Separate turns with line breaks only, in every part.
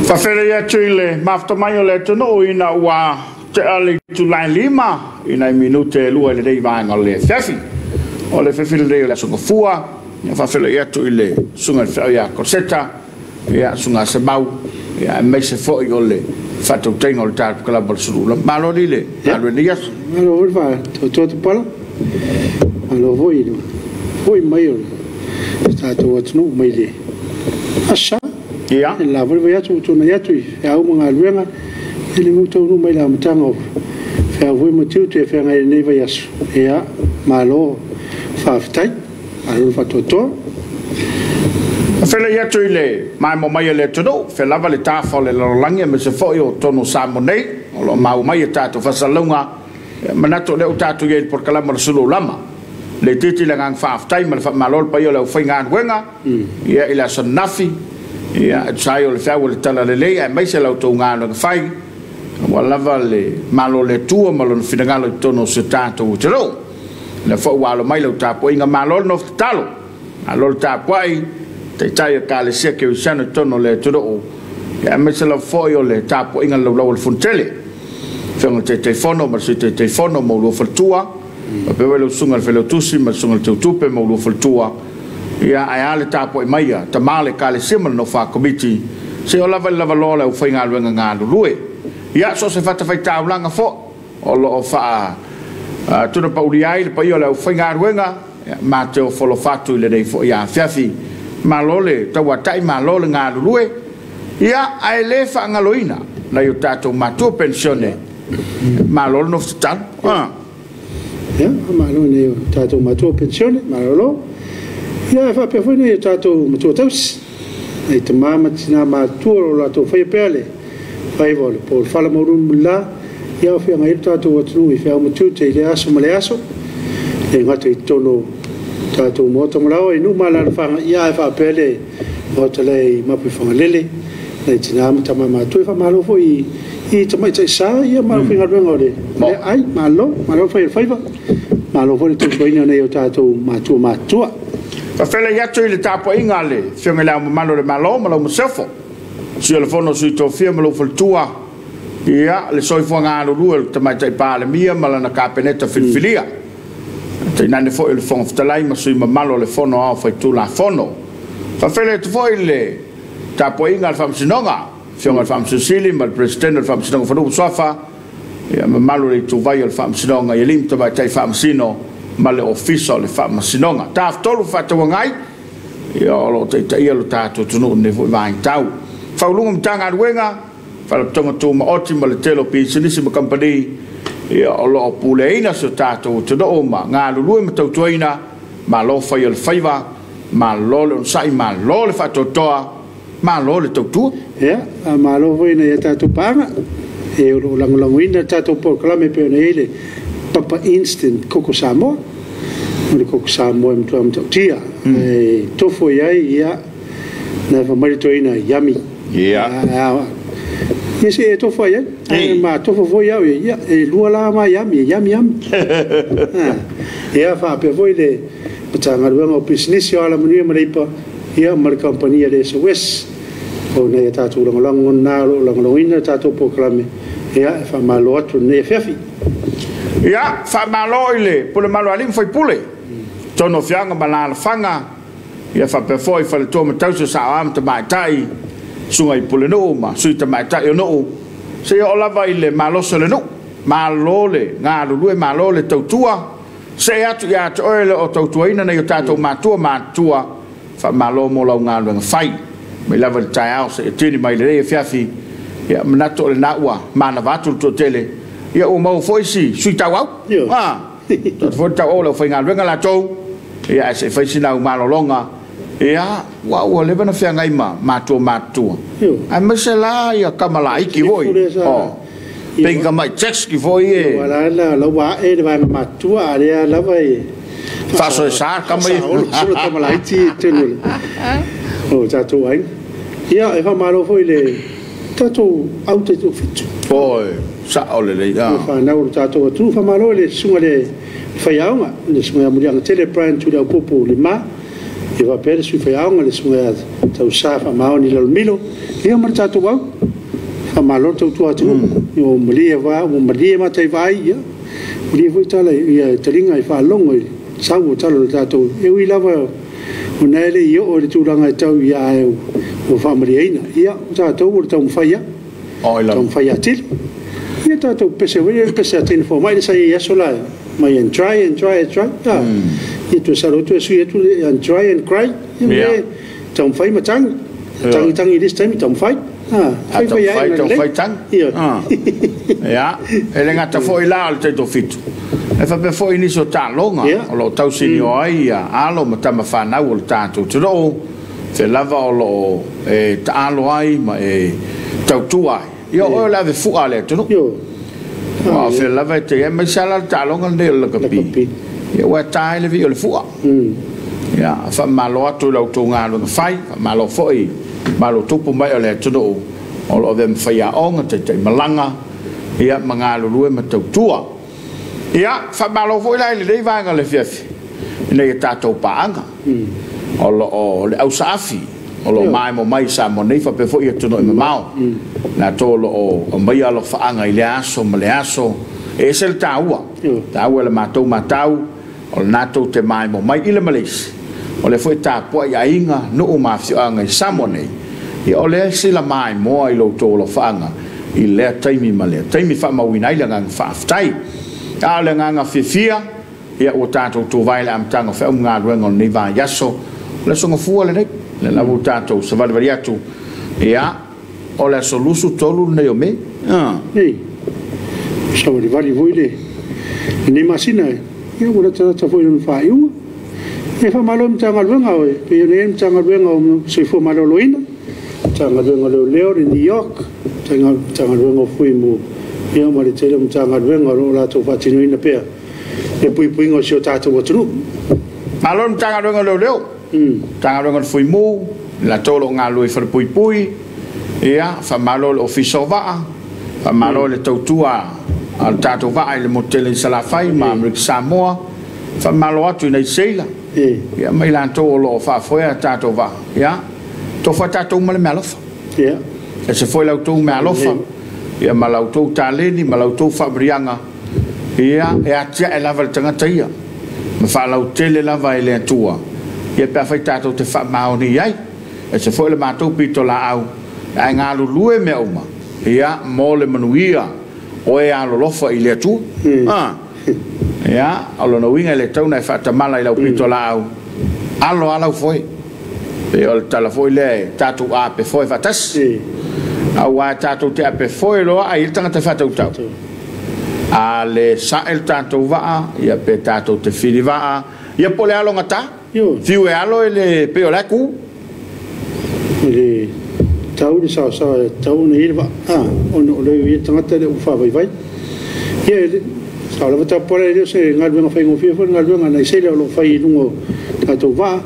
Faafeiloai atu i le mafuta mai o le atunuu ina ua tea le itula e 5 i nai minute e 2 i lenei vaega o le afiafi. O le afiafi lenei o le Aso Gafua, ia faafeiloai atu i le Susuga i le Feau ia Koloseta, ia Susuga Semau, ia aemaise foi o le faatautaiga o le tatou kalama o le Sulu. Malo li le galue nei aso.
Malo foi le faatoatoa Tupala. Malo foi le foi mai o le tatou atunuu mai le aso Sa.
Ia.
E la foi le vaiaso ua tuanai atu i feau ma galuega, e le ua taunuu mai le amataga o feau foi ma tiute e feagai ai i lenei vaiaso. Ia, malo faafetai, malo le faatoatoa.
Faafeiloai atu i le maimoa mai a le atunuu, fea lava le tafa o le lalolagi aemaise foi o totonu o Samoa nei, o lo o maua mai a tatou faasalalauga. Manatu o lea ua tatou i ai i le polokalama o le Sulu Lama. Le itiiti le agaga faafetai ma le faamalo le paia o le aufaigaluega, ia i le aso ananafi, ia e tusa ai o le feau o le Talalelei aemaise la outou galuega fai, aua lava le malo o le Atua ma lona finagalo i totonu o si o tatou atunuu. O lea foi ua alo mai lau tapuaiga, malo le nofo tatalo, malo le tapuai, taitai o Ekalesia Kerisiano i totonu o le atunuu, ia aemaise lava foi o le tapuaiga a le laulau a le Fonotele, Afioga i le Taitaifono ma le Sui Taitaifono ma oulua faletua, faapea foi lau Susuga i le Failautusi ma le Susuga i le Teutupe ma oulua faletua, ia ae a le tapuai mai a tama o le Ekalesia ma le nofo a Komiti, seia oo lava i le lavaloa o le aufaigaluega galulue. Ia, so o se fatafaitaulaga foi o lo o faatunapaulia ai le paia o le aufaigaluega, ma te ofo alofa atu i lenei foi afiafi. Malo le tauatai, malo le galulue, ia ae le faagaloina nai o tatou matua penisione, malo le nofo tatalo.
Ia, faamalo i nai o tatou matua penisione, malolo. Ia, e faapea foi nai o tatou matua tausi, nai tama ma tina matutua o lo o latou faia pea le faiva o le po o le fala maualuluga mulila, ia o feagai ai le tatou atunuu i feau ma tiute i lea aso ma lea aso, e le gata i totonu o tatou maota ma laoa i nuu ma alaalafaga, ia ae faapea le maota lea i Mapuifagalele, nai tina ma tama matutua. Faamalo foi i tamaitai sa ia ma le aufaigaluega o le ai, malo, malo le fai o le faiva, malo foi le tautuaina o nai o tatou matua matutua.
Faafeiloai atu i le tapuaiga a le Afioga i Le Ao Mamalu o le Malo ma lau Masiofo, Sui o le Fono a Sui Tofia ma lou faletua, ia, le soifua galulue o le Tamaitai Palemia ma lana Kapeneta filifilia, tainane foi o le Fofoga Fetalai ma sui mamalu o le Fono Aoao Faitulafono. Faafeiloai atu foi i le tapuaiga a le Faamasinoga, Afioga i le Faamasino Sili ma le Peresetene o le Faamasinoga o Fanua ma Suafa, ia, mamalu o le ituvai o le Faamasinoga i alii ma tamaitai faamasino ma le Ofisa o le Faamasinoga. Tafatolu Fefaatauagai, ia, o lo o taitaia lo tatou atunuu i lenei foi vaitau. Faauluga o Matagaluega, Faalapotopotoga Tumaoti ma le tele o pisinisi ma kamupani, ia, o lo o puleaina si o tatou atunuu ma galulue ma tautuaina, malo fai o le faiva, malo le onosai, malo le faatoatoa, malo le tautua.
Ia, faamalo foi i nai a tatou paaga e o lo o lagolagoina le tatou polokalame e pei ona i ai le Papa Instant Koko Samoa. O le koko Samoa e matua matautia. E tofo i ai, ia, na fai mai le toeaina, yummy.
Ia.
Ia se e tofo ai ai. Ma tofo foi au ia, e lua la ma yummy, yummy yummy. Ia, faapea foi le Matagaluega o Pisinisi o Alamanuia ma Leipa, ia ma le kamupani a le SOS. O nai a tatou lagolago na o lo o lagolagoina le tatou polokalame, ia e faamalo atu i lenei afiafi.
Ia, faamalo i le pule malu a alii ma faipule, totonu o afioaga ma alaalafaga, ia faapea foi faletua ma tausi o saoa ma tamaitai, susuga i pulenuu ma sui tamaitai o nuu, seia oo lava i le malosi o le nuu. Malo le galulue, malo le tautua, see atu ia te oe le o tautuaina nai o tatou matua matutua, faamalo mo lau galuega fai. Mai lava i le taeao seia tini mai lenei afiafi, ia manatu o lena ua manava atu le toatele, ia ua maua foi si sui tauau. Toatu foi le tauau o le aufaigaluega latou, ia ae se i fai sina au malologa, ia ua leva na feagai ma matua matutua. Aemaise la ia kamalaiki foi. Pei ka mai jet foi e.
Wala la la wa e le vaega matua a lea lava e
faasoesa kama ia.
Solo kamalaiti tonu le o tatou aiga. Ia, e faamalo foi le tatou au taitoafitu.
Oi, sao lelei.
O fanau o le tatou atunuu. Faamalo i le susuga le faiaoga, le susuga ia Muliaga Tele Brian Tuliaupupu Lima. Ia faapea le sui faiaoga le susuga ia Tausa Faamaoni Lalomilo, ia ma le tatou au. Faamalo le tautua atunuu. Ua malie ua malie matai vaai, ia malie foi tala ia taliga i faalogo i sau o tala o le tatou. E ui lava o na e le i oo i le tulaga e tau ia ae ua faamalieina. Ia o tatou ua le taumafai ia. Taumafai atili. Ia tatou pese foi pese atili fo mai le sa i aso la mai and try and try and try. Ia tu salo tu sui atu and try and cry. Ia taumafai ma tangi. Tangi tangi this time taumafai.
Fai fai taumafai tangi. Ia, e le gata foi la o le taitofitu. E faapea foi nisi o taaloga o loo tausini o ai ia alo ma tama fanau o le tatou atunuu, fe lava o loo e taalo ai ma e tautua ai. Ia o le avefua a le atunuu. Ua fe lava e te mai sala le taaloga lenei o le lakapi. Ia ua ta ai le vii o le fua. Ia faamalo atu i la outou galuega fai, faamalo foi malo tupu mai o le atunuu o loo avea ma faiaoga, taitai malaga, ia ma galulue ma tautua. Ia faamalo foi la i lenei vaega o le afiafi ina ia tatou paaga o loo le ausaafi o loo maemo mai Samoa nei faapea foi atunuu e mamao. Latou o loo aumaia alofaaga i le aso ma le aso. E ese le taua, taua le matou matau o le natou te maemo mai i le Malaysia. O le foi tapuai aiga nuu ma afioaga i Samoa nei. Ia o lea sila maimoa i lo outou alofaaga i lea taimi ma lea taimi faamauina ai le agaga faafetai. A o le agaga fiafia, ia ua tatou tuvae le amataga o feau ma galuega o lenei vaiaso. O le aso gafua lenei, le lava ua tatou savalivali atu. Ia, o le aso 23 lenei o Me.
Ei, savalivali foi le lenei masina, ia ua latalata foi lona faaiuga. E faamalo i Matagaluega o e pei ona i ai le Matagaluega o Soifua Maloloina, Matagaluega o Leoleo, le New York, Matagaluega o Fuimu, ia ma le tele o Matagaluega o lo o latou faatinoina pea le puipuiga o si o tatou atunuu.
Malo le Matagaluega o Leoleo, Matagaluega o le Fuimu, latou o lo o galulue i falepuipui, ia faamalo le Ofisa o Vaa, faamalo le tautua a le tatou vaa i le motu tele i Salafai ma Amerika Samoa, faamalo atu i nai seila, ia ma i latou o lo o faafoea tatou vaa. Ia, tofa tatou ma le meaalofa. E se foi la outou meaalofa, ia ma la outou taleni, ma la outou faamariaga, ia e atiae lava le tagata ia, ma faalautele lava e le Atua, ia pe afai tatou te faamaoni ai. E se foi le matou pito laau, ae galulue mea uma, ia mo le manuia o e alolofa i le Atua. Ia, o lona uiga e le tau na e faatamala i lau pito laau, alo alau foe. E o le tala foi lea e tatou ape foe faatasi. Aua tatou te ape foe loa ai le tagata faatautau. A le sae le tatou vaa, ia pe tatou te fili vaa, ia po le alo gata. Fiu e alo e le pe o le ku.
Le tau le saosaoa e tau na i le vaa. Ona o le ia tagata le ua faavaivai. Ia, sa lava tapuala e leo se galuega faigofie foi le galuega nai seila o loo fai i luga o tatou vaa.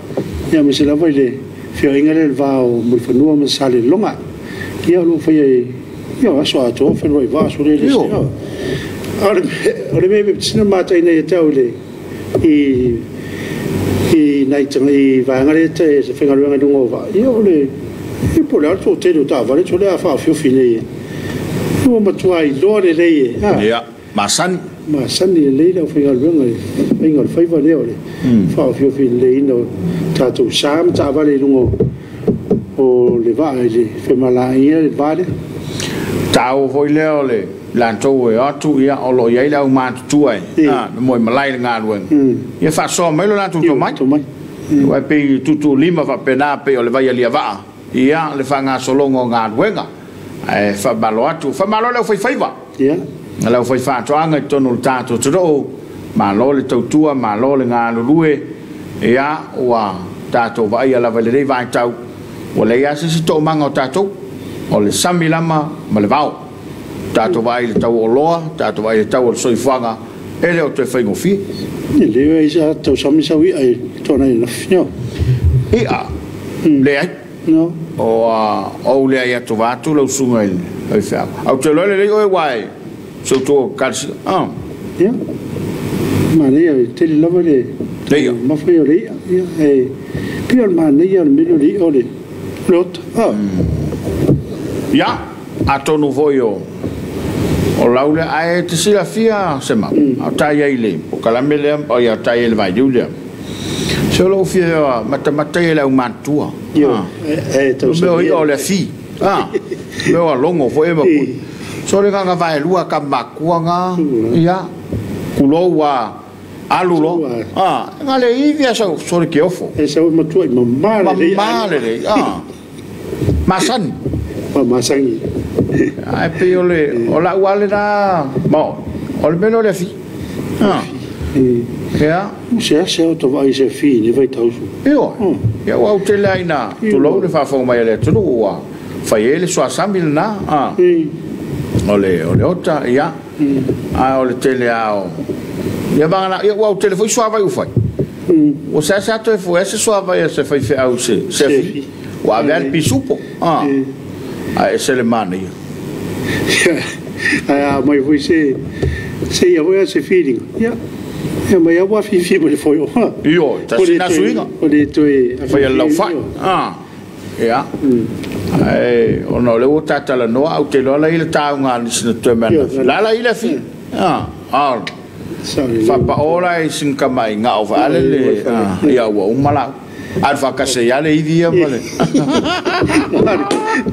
Ia ma se lava i le feoaiga lea i le va o Mulifanua ma Salelologa. Ia o loo faia i ia aso atoa feluai vaa aso le le. O le mea e sina mataina ia tau le i nai tanga i vaega le te se faigaluega i luga o vaa. Ia o le e po le a le toatele o taavale tole a faaofiofi nei. Ua matua iloa lelei e.
Ia, masani.
Masani lelei le aufaigaluega i faiga o le faiva lea o le faaofiofi leleiina o tatou sa ma taavale i luga o le vaa i le femalagaia le va lea.
Taua foi lea o le latou e atu, ia o loo i ai le aumatutua e mo e malai le galuega. Ia faasoa mai lo latou tomai. Ua e pei tutuulima faapena pei o le vai alia vaa. Ia le faagasologa o galuega. Ae faamalo atu, faamalo le aufaifaiva. Le aufaifaatoaga i totonu o le tatou atunuu, malo le tautua, malo le galulue. Ia ua tatou vaaia lava i lenei vaitau, ua leai lava se isi toomaga o tatou, o le sami lama ma le vao. Tatou vaai i le tau o oloa, tatou vaai i le tau o le soifuaga, e le o toe faigofie.
E le ai sa tau sami sau i'a i tona i nafi.
I'a, leai.
No.
O ou leai atu vaatu lau susuga i le faifeau. Au te iloa lelei oe uae sautua kalisia.
Ia. Manaia, e tele lava le
Le i'a.
Mafai o le i'a. Ia, e Pia o le manaia o le mele o le i'a o le ota.
Ia, atonu foi o lau lea, ae te silafia se mau, a o tai ai le polokalame lea, o ia tai ai le vailiu lea. Se o lou fia matamata i le aumatutua.
Io, e
tausaga. O mea o ia o le afi. Mea o alogo foi e mapui. So le gaga vaelua ka makua ngā, ia, kulou wa alu lo. Nga le ivi a sau so le ke ofo.
E sau matua i mamā le.
Mamā le le. Masani.
Masani.
Ai pe o le o la uale na mo. O le melo le afi. Ia.
Se se o to vai se fi ni vai tausu.
Io. Ia ua te le aina tulou le faafofoga mai a le atunuu ua fai ai le suasami lena. O le ota ia. A o le tele ao. Ia vagana ia ua tele foi suavai ufai. O sa sa toe foi se suavai se fai fe au se se fi. Ua ave al pisupo. A e se le mana ia.
Ai mai foi se se ia foi se feeling. Ia. Ia mai ua fifi mo le foi o.
Io, ta sina suiga.
O le toe
fai lau fai. Ia. Ai ona le ua tatala noa au te loa la i le taunga ni sina toe mana. La la i le fi. Fapaola i sin kamai ngao fa ale le ia ua umala. Al fakase ia le ivi ia male.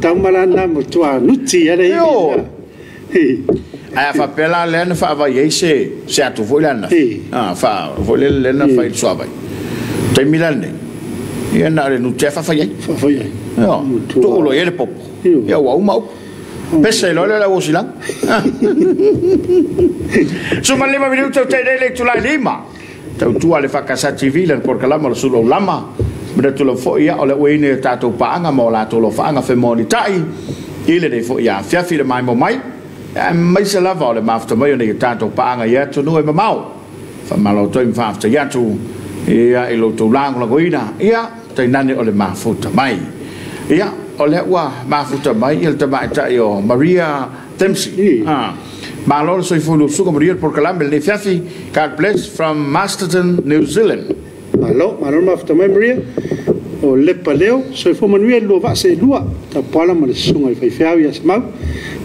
Taumala na mo tua nuti ale ivi.
Ai fa pela le na fa vai ai se se atu foi la na. Fa foi le na fa il suavai. Te milan ne. Ia na le nuti fa fa ai.
Fa fa ai.
Io tu lo ele popo. Ia ua uma. Pese lo le la usilang. Suma lima minuto te le tulai lima. Tau tua le fakasa TV le porkalama le sulo lama. Mena tu le foi ia o le uine tātou paanga ma o latou lo faanga femoni tai. Ile nei foi ia fiafi le mai mo mai. Mai se lava o le mafuta mai o nei tātou paanga ia tonu e mamao. Fa malo toi mfafuta ia tu. Ia i lo tau lango lagoina. Ia tainane o le mafuta mai. Ia o le ua mafuta mai il tamaitai o Maria Dempsey. Malo le soifua suka Maria porkalame le fiafi. God bless from Masterton, New Zealand.
Malo, malo mafuta mai Maria. O le paleo, soifua manuia lua vaa se lua. Ta poala ma le susuga i faifeau ia Samau.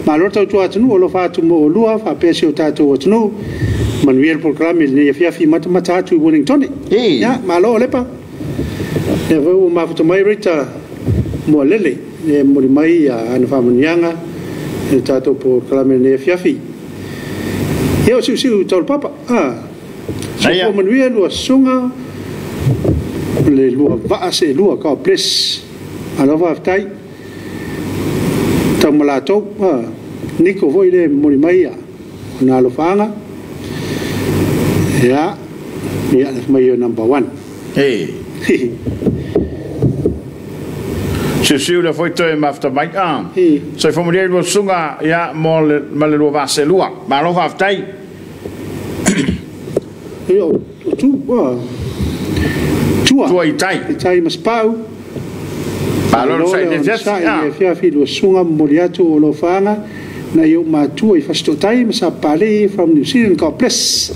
Malo tautua atunuu o alofa atu mo olua faapea si o tatou atunuu. Manuia le polokalame lenei afiafi matamata atu i Wellington. Ia, malo o lepa. Lea foi ua mafuta mai Rita Moalele. E moli mai ia ana faamanuiaga i le tatou polokalame lenei afiafi. Ia o siusiu tau le papa. Soifua manuia lua susuga le lua vaa se lua. God bless. Alofa faafetai. Tau ma latou. Niko foi le moli mai ia ona alofaaga. Ia, ia le mai o number 1.
Siusiu le foi toe mafuta mai. Soifua manuia lua susuga ia mo le ma le lua vaa se lua. Malo faafetai.
Ia o tu tua.
Tua i tai.
I tai ma spau.
Malo le sai le fiafi.
Le fiafi lua susuga momoli atu o lofaaga na i ou matua i Fasitotai ma Sapalei from New Zealand. God bless.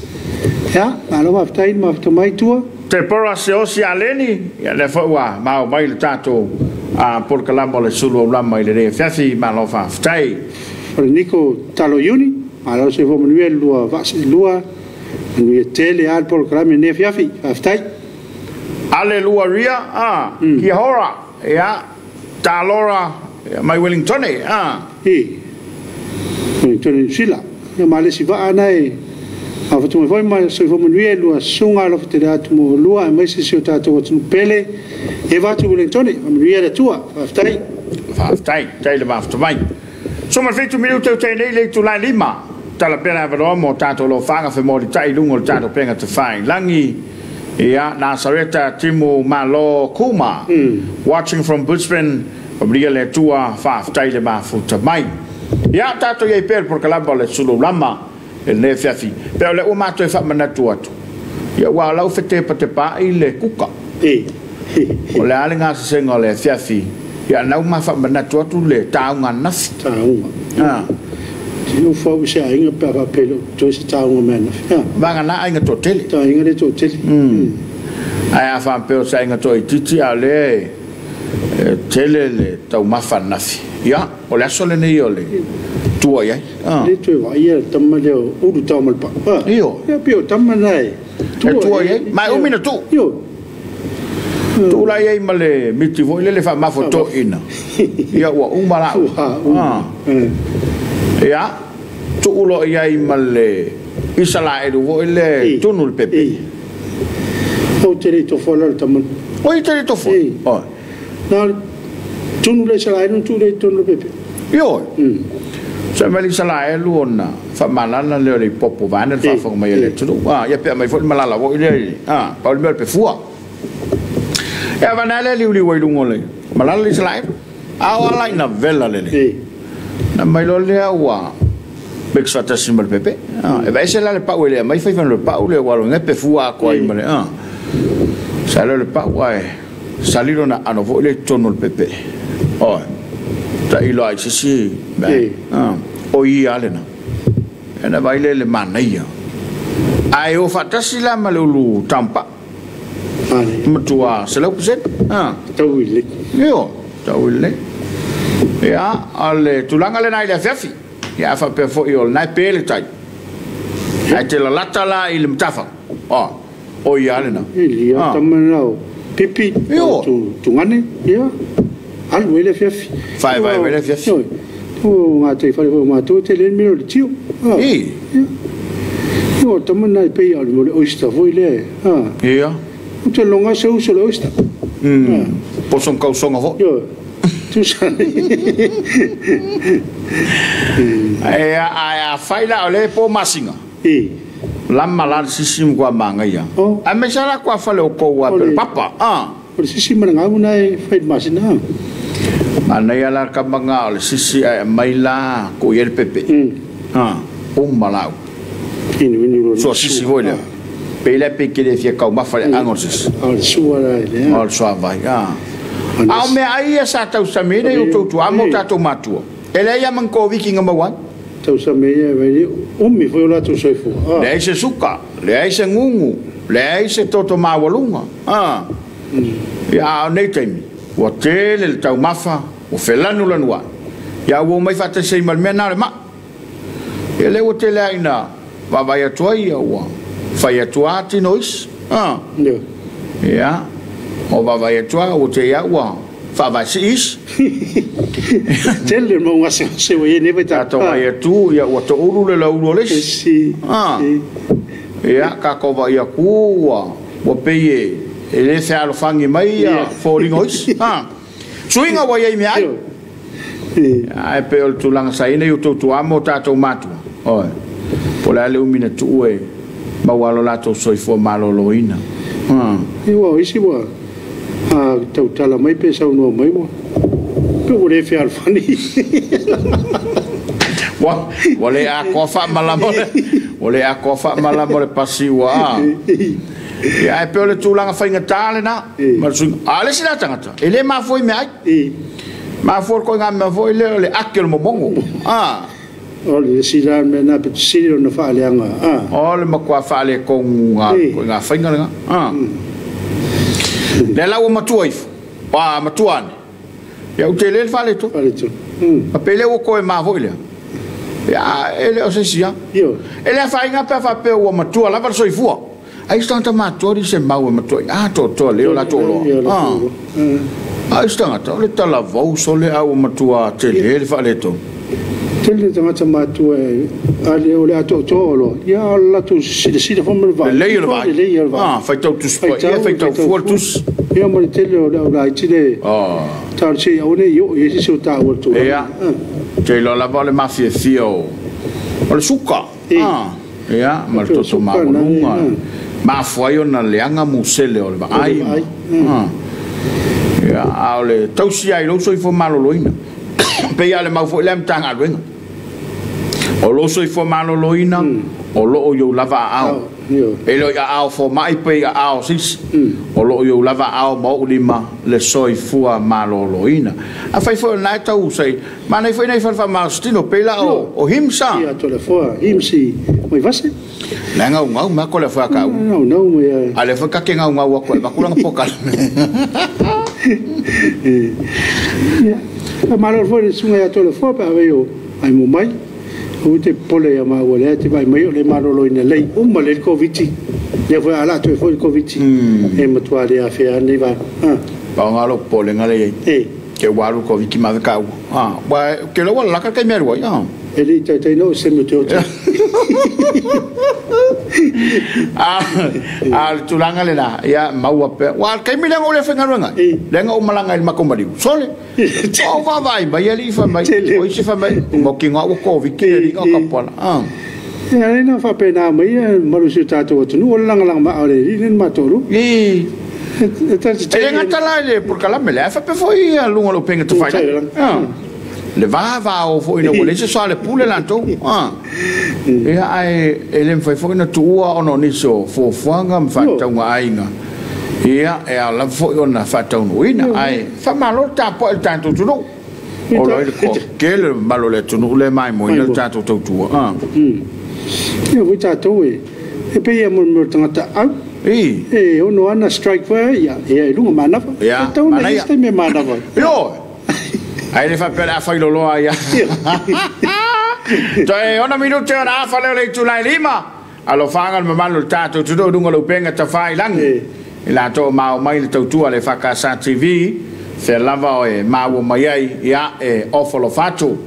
Ia, malo faafetai le mafuta mai tua.
Te pora se osi aleni, ia le foi ua mau mai le tātou polokalama o le sulu o lama i le rea fiafi, malo faafetai.
O le Niko Talo Iuni, malo soifua manuia lua vaa se lua, manuia tele a le polokalame lenei afiafi, faafetai.
Alelua ria, kia hora, ia, talora, mai Wellington,
Wellington New Zealand. Ia malesi vaa na e a fatu mai foi ma soifua manuia lua susuga alofa tele atu mo lua aemaise si o tatou atunuu pele e vatu Wellington manuia le Atua. Faafetai.
Faafetai, tai le mafuta mai. So ma 7 minuto te nei le tulai lima. Tala pena avanoa mo tatou lofaga femoli tai lunga o le tatou penga te whai langi. Ia, Nazareta Timu Malo Kuma. Watching from Brisbane, Maria le Atua, faafetai le mafuta mai. Ia, tatou iai pea le polokalama o le sulu lama e le fiafi. Pea o le ua mātou e whaamanatu atu. Ia ua lau whete patepa i le kuka. O le ale ngā sesenga o le fiafi. Ia nau mā whaamanatu atu le taunga nafi.
Taunga. Tino fau se ainga pea whapelo, toi se taunga mea nafi.
Vanga nā ainga tō tele.
Ta ainga le tō tele.
Ae a faapea o se aiga toaitiiti a o lea e tele le taumafa ananafi, ia, o le aso lenei o le tua i ai.
Le toe vaaia le tama lea o ulu tao ma le pau.
Io.
Ia pei o tama na e
tua i ai. Ma e umi na tuu.
Io.
Tuu la i ai ma le miti foi lele faamafotoina. Ia ua uma lau. Ia, tuu loa i ai ma le Isalaelu foi le tunu le pepe.
Ou te le tofoa la le tama.
Oi te le tofoa? Oi.
Na tunu le Isalaelu, tuu le tunu le pepe.
Io. Sa mai le Isalaelu ona faamalala lea o le ipopo vaeane le faafofoga mai a le atunuu. Ia pe aumai foi le malala foi lea, pau le mea o le pefua. Ia avana lea liuliu ai luga o le malala le Isalaelu. A o ala ina vela lelei. Na mai loa lea ua mix faatasi ma le pepe. E vaese la le pau e le aumai fai fai le pau lea ua aloga pefua atoa ai ma le. Sa lea o le pau ae sali lona aano foi lea i totonu o le pepe. Oi. Tailo ai sisi mea. O ia lena. E na vai le le manaia. Ae o faatasi la ma le ulu tampa. Matua 100%.
Tau i le.
Io, tau i le. Ia, o le tulaga lena i le afiafi. Ia, a faapea foi o lena e pe le tai. Ae te lalata la i le matafa. O ia lena.
Ia, tama na o pipi.
Io.
Tugane. Ia. Alu ai le afiafi.
Faevae le afiafi.
O ngā te whare whai mātou, te le mea o le tio.
I.
Io, tama na i pei o le oyster foi le.
Ia.
O te longa se uso le oyster.
Poso kausonga foi.
Io. Tusa.
E a fai la o le po masinga.
I.
Lama la sisi mo manga ia. A me sala kwa fale o ko wa pe papa.
O le sisi mana ngau na e fai masina.
Ana ia la kamanga o le sisi ai mai la ko i le pepe. O malau.
Inu inu
so sisi foi le. Pe le pe ke le fia kau mafa le ango sisi.
O le sua la le.
O le sua vai. A o mea ai ia sa tausame nei o toutu amo tatou matua. E leai ia man ko wiki nga maua.
Tausame ia vai umi foi o latou soifua.
Leai se suka, leai se gugu, leai se toto maualuga. Ia o nei taimi, ua tele le taumafa, ua felanulanu ai. Ia ua omai faatasi ai ma le mea na o le maa. Ia lea ua tele ai na vaavaai atu ai ia ua fai atu a tino isi. Ia, o vaavaai atu a ua te ia ua faavaesii isi.
Tele mo ngase se ua ia nei
Tatou ai atu ia ua toulu le laulu o le isi. Ia, kākou vaai atu ua pei e le fealofagi mai ia foliga o isi. Suiga ua iai mea ai. Ae pei o le tulaga sa ina i o toutuā ma o tatou matua. Oi. Po o le a le umi na tuu e maua alo latou soifua malōlōina.
Ua o isi ua tautala mai pe saunoa mai ua pe ua le fealofani.
Ua le atoa faamalama ua le atoa faamalama o le pasi ua. Ia ae pei o le tulaga faigatā lena. Ma le suiga. A o le isi la tagata, e lē mafua i mea ai. Mafua le koiga mea foi lea o le ake o le momogo.
O le isi la mea na pe sili ona faaleaga.
O le matua faaletonu koiga faiga lena. Lea la ua matua ifo. Matua ane. Ia ou te le faaletonu.
Faaletonu.
A pe lea ua koe ma foi lea. Ia e le o se isi a. E le afaina pe a faapea ua matua lava le soifua. Ai se tagata matua li se mau e matua. Toatoa lea o latou loa. A isi tagata o le talavou sole a ua matua tele le faaletonu.
Tele tagata matua ale o le atoatoa o loa. Ia o le latou silasila foi ma le vaai.
Lelei o le vaai.
Lelei o le vaai.
Faitau tusi paia, faitau fua le tusi.
Ia ma le tele o le au laiti le talosia ia aua ne i oo i ai se isi o taua le tulaga.
Ia, te iloa lava o le mafiafia o le suka. Ia, ma le toto maualuga. Mafua ai ona leaga musele o le vaai. Ia, a o le tausi ai i lou soifua malōlōina. Pei lava o le mau foi lea a Matagaluega. O lou soifua maloloina, o loo i ou lava aao. E le o i aao fomai pe i aao sisi. O loo i ou lava aao ma ou lima le soifua maloloina. Afai foi o lena e tau sai, manaia foi nai fale faamalositino pei la o HIMS.
Ia Toleafoa, HIMS i Vaivase.
Le gaugau ma ko le foi ka u.
Gaugau mai ai.
A le foi ka ke gaugau aku e vakulanga pokalame.
Ia. Faamalo foi le susuga ia Toleafoa pe a fai o ai mo mai. Aua te popole ia maua lea te vaai mai o le maloloina lei uma lea le Koviti. Lea foi a la toe foi le Koviti. E matua le afea nei va.
Pau lou popolega le iai. Ke ua alu le Koviti ma ave ka ua. Ua ke ua lalaka le taimi alu ai.
E le i taitai na o se taimi o te oti.
A o le tulaga lena, ia maua pea. Ua o le taimi lea na ou le faigaluega ai. Lea na ou malaga ai i le matou maliu. Sole! Ua ou vaavaai mai alii fai mai, o isi fai mai, mautinoa ua Koviti le alii na o tapuala.
E ala ai ona faapena mai le mamalu o si o tatou atunuu, o le lagalaga maa o le alii lea na matou alu. E
le gata la i le polokalame lea, ae faapea foi luga o le upega tafailagi. Le va va o foi ina ua leai se soalepule latou. Ia, ae e le mafai foi ona tuua ona o nisi o fuafuaga ma faatauga aiga, ia, e ao lava foi ona faataunuuina. Ae faamalo le tapuai i le tatou atunuu. Ola ai le toatele o le mamalu o le atunuu lea e maimoaina le tatou tautua.
Ia foi tatou e pei lava mo le tagata au. E ono ana strike foi ia, ia i luga manava.
Ia,
E tatau ona i ai se taimi e manava ai.
Ioe! Ai le faapea o le a failoloa ai. Toe 6 minute ona afa lea o le itula e 5. Alofaga le mamalu o le tatou atunuu i luga o le upega tafailagi. I latou o maua mai le tautua a le EFKS TV, fea lava o e maua mai ai, ia, e ofo alofa atu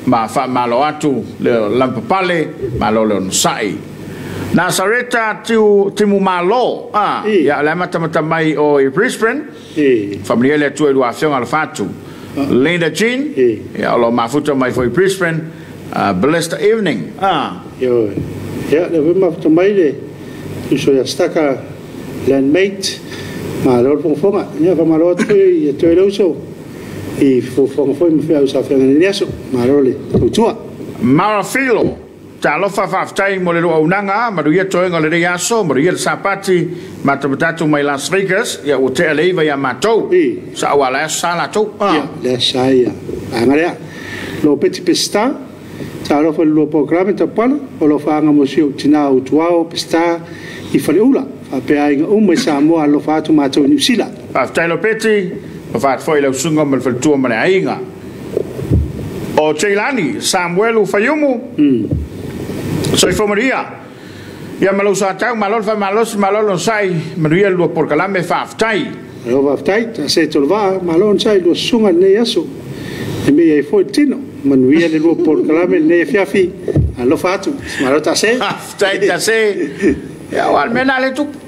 ma faamalo atu le lavapapale, malo le onosai. Nasareta Timu Malo, a, ia, o le amatamata mai o i Brisbane, faamanuia le Atua i lua afioga alofa atu. Linda Jean, ia, o lo o mafuta mai foi i Brisbane, blessed evening, a.
Ioe. Ia, lea foi mafuta mai le uso ia Staka Landmate, malo le fogafoga. Ia, faamalo atu foi ia toe le uso i fofoga foi ma feau sa feagai nei aso. Malo le tautua.
Mara Filo, talofa faafetai mo le luaunaga, manuia toega o lenei aso, manuia le Sapati, matamata atu mai Las Vegas, ia ua tea le 9 ia matou. Sa aua le aso sa latou.
Ia, le aso sa ia. Aga lea. Lo Peti Pesita, talofa i le lua polokalame tapala, o alofaga mo si ou tinā o Utuao Pesita i Faleula, faapea aiga uma i Samoa alofa atu matou i Niu Sila.
Faafetai lo Peti, alofa atu foi i lau susuga ma le faletua ma le aiga. O Jailani Samuelu Faiumu, soifua manuia. Ia ma lou soatau, malo le faamalosi, malo le onosai, manuia le lua polokalame, faafetai.
Malo faafetai, tase tolevaa, malo onosai lua susuga i lenei aso. E mei ai foi le tino, manuia le lua polokalame i lenei afiafi, alofa atu, malo tase.
Faafetai tase. Ia, o le mea lena le tupu.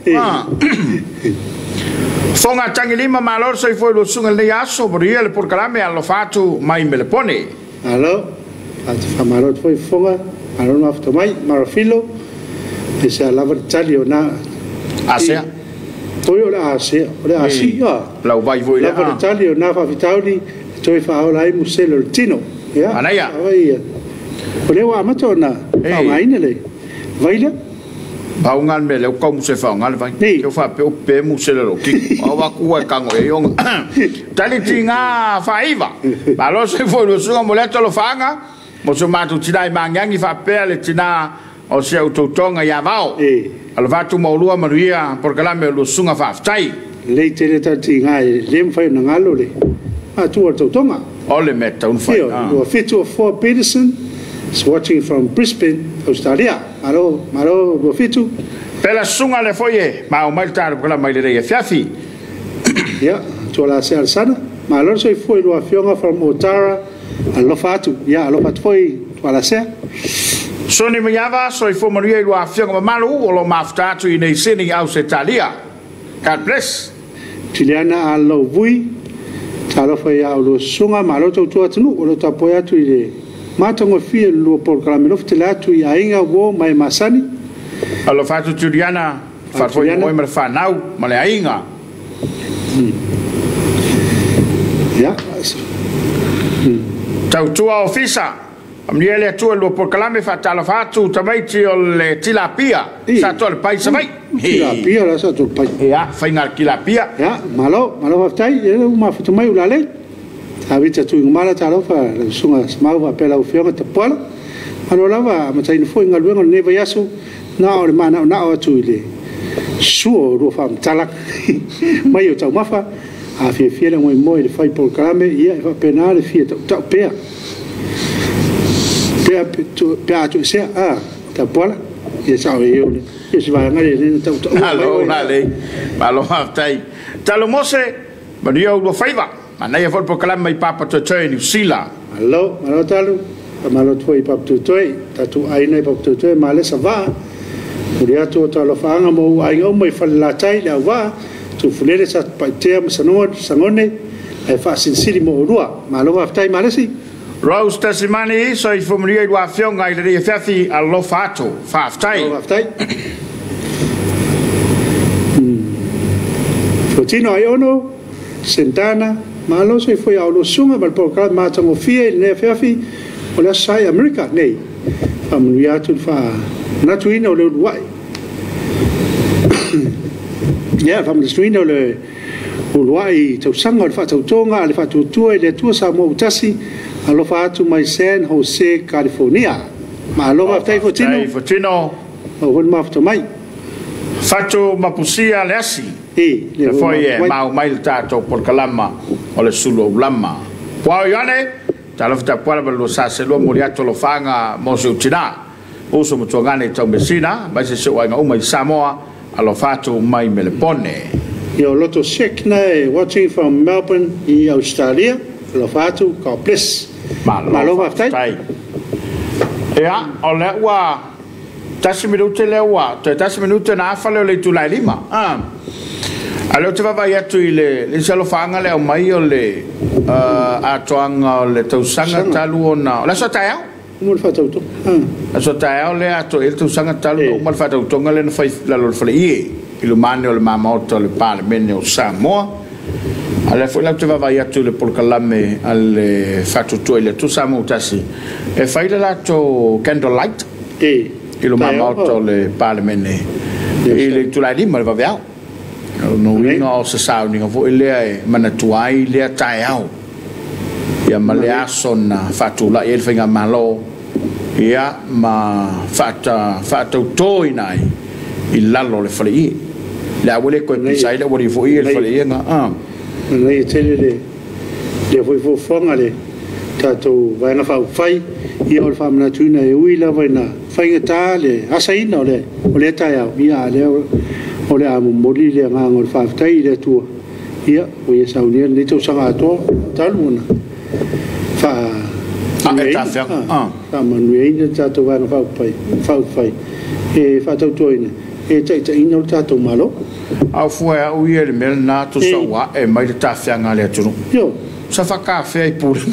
Foga Tagilima, malo le soifua i lua susuga i lenei aso, manuia le polokalame, alofa atu mai Melepone.
Malo, faamalo atu foi Fofoga, malo le mafuta mai, Marafilo, e sa lava le tali o na.
Asea.
Toi o le asea, o le asia.
Lau vai foi
lea. Lava le tali o na faafitauli, toe faaola ai musele o le tino. Ia,
Manaia.
ia. O lea ua amata ona faaaogaina le vai lea.
Pau ngā le mea lea ua kau muse whaonga le vai. Kia whapea o pe muse le lo kiko. Au aku ua e kango e ionga. Tali ti ngā whaiva. Malo se foi lo sunga mo le atolo whaanga. Mo so mātou tina i mangiangi whapea le tina o se au tautonga ia vao. Alofa atu maulua manuia polokalame o lo sunga whaaftai.
Lei tele tali ti ngā e le mwhai o nangalo le atua o tautonga.
O le mea taunu whai.
Ua whitu o 4 Peterson is watching from Brisbane, Australia. Malo, malo, ua whitu.
Pela sunga le foi e, mau mai le tāru kala mai le rei e fiafi.
Ia, tua la se alsana. Malo soi foi lua fionga from Otara, alofa atu. Ia, alofa atu foi tua la sea.
Soni Maiava, soi fo manuia i lua fionga mamalu, o lo mafuta atu i nei Sydney, Australia. God bless.
Juliana a lau vui, talofa ia o lua sunga, malo tautua atunu, o lo tapoe atu i le matango fia lua polokalame lofu te le atu i aiga wo mai masani.
Alofa atu Juliana, whaafoi moe ma le whanau, ma le aiga.
Ia.
Tautua ofisa, Amnia le atua lua polokalame faatalofa atu tamaiti o le tilapia sa toa le pai Savaii.
Tilapia la sa toa le pai.
Ia, faiga le tilapia.
Ia, malo, malo faafetai. Ia ua mafuta mai ulalei. Tavita tuigamala talofa lau susuga Semau faapea lau Afioga Tapuala. Malo lava amataina foi galuega o lenei vaiaso na o le manaonao atu i le sua o lua faamatalaga mai o taumafa a fiafia le moemoe i le fai polokalame, ia e faapena le fia tautau pea. Pea atu esea, Tapuala, ia sao e o le si vaega le le tautau.
Malo, lale, malo faafetai. Talo Mose, manuia ua faiva. Manaia foi le polokalame mai Papatoetoe Niu Sila.
Malo, malo talo. Malo atu foi i Papatoetoe, tatou aiga i Papatoetoe, Malesa Vaa. Muli atu o talofaaga ma ou aiga uma i Falelatai, le Auvaa, Tufulele, Satupaitea ma Sagone, ae faasilisili mo oulua. Malo faafetai Malesi.
Rose Tasimani, soifua manuia i lua afioga i lenei afiafi, alofa atu. Faafetai.
Malo faafetai. Fotino Aiono, Sentana, malo soifua ia oulua susuga ma le polokalame matagofie i lenei afiafi o le aso Sa i Amerika nei. Faamanuia atu le faamanatuina o le uluai. Ia, faamanatuina o le uluai tausaga o le faatautoga a le faatuatua i le Atua Samoa ua tasi, alofa atu mai San Jose, California. Malo faafetai Fotino.
Faafetai Fotino.
Mau foi le mafuta mai.
Fatu Mapusia le asi.
E,
le foi e mau mai le tatou polokalama o le sulu aulama. Puao Ioane, talofa tapuala ma lua sa selua moli atu alofaga mo se utina. Uso matuagane i Taumeasina, mai se seu aiga uma i Samoa, alofa atu mai Melepone.
Ia o Loto Sek na e watching from Melbourne i Australia. Alofa atu, God bless.
Malo faafetai. Ia, o lea ua 1 minute lea ua, toe 1 minute na afa lea o le itula e 5. A lea ou te vaavaai atu i le isi alofaaga lea aumai o le atoaga o le tausaga talu ona, o le aso taeao.
Uma le faatautoga.
Aso taeao lea atoa i ai le tausaga talu ona uma le faatautoga lea na fai lalo o le faleie i lumane o le mamaota o le Palemene o Samoa. A lea foi la ou te vaavaai atu i le polokalame a le faatuatua i le Atua Samoa ua tasi e fai le latou candlelight i luma maota o le Palemene i le itula e 5 le vaveao. O lona uiga o se sauniga foi lea e manatua ai lea taeao ia ma le aso na faatulai ai le faigamalo ia ma faatautoina ai i lalo o le faleie. Le a ua le toe pisa ai le aualii foi i le faleie na.
Manaia tele le lea foi fuafuaga le tatou vaega faaupufai, ia o le faamanatuina e ui lava ina faigata le asaina o lea taeao, ia a lea o le a momoli le agaga o le faafetai i le Atua, ia ua ia saunia lenei tausaga atoa talu ona faamanuiaina le tatou vaega faaupufai e faatautoina e taitaiina o le tatou Malo.
Au fua e au ia i le mea lena tusa ua ae mai le tafiaga a le atunuu.
Io.
Sa faakafea i pulega.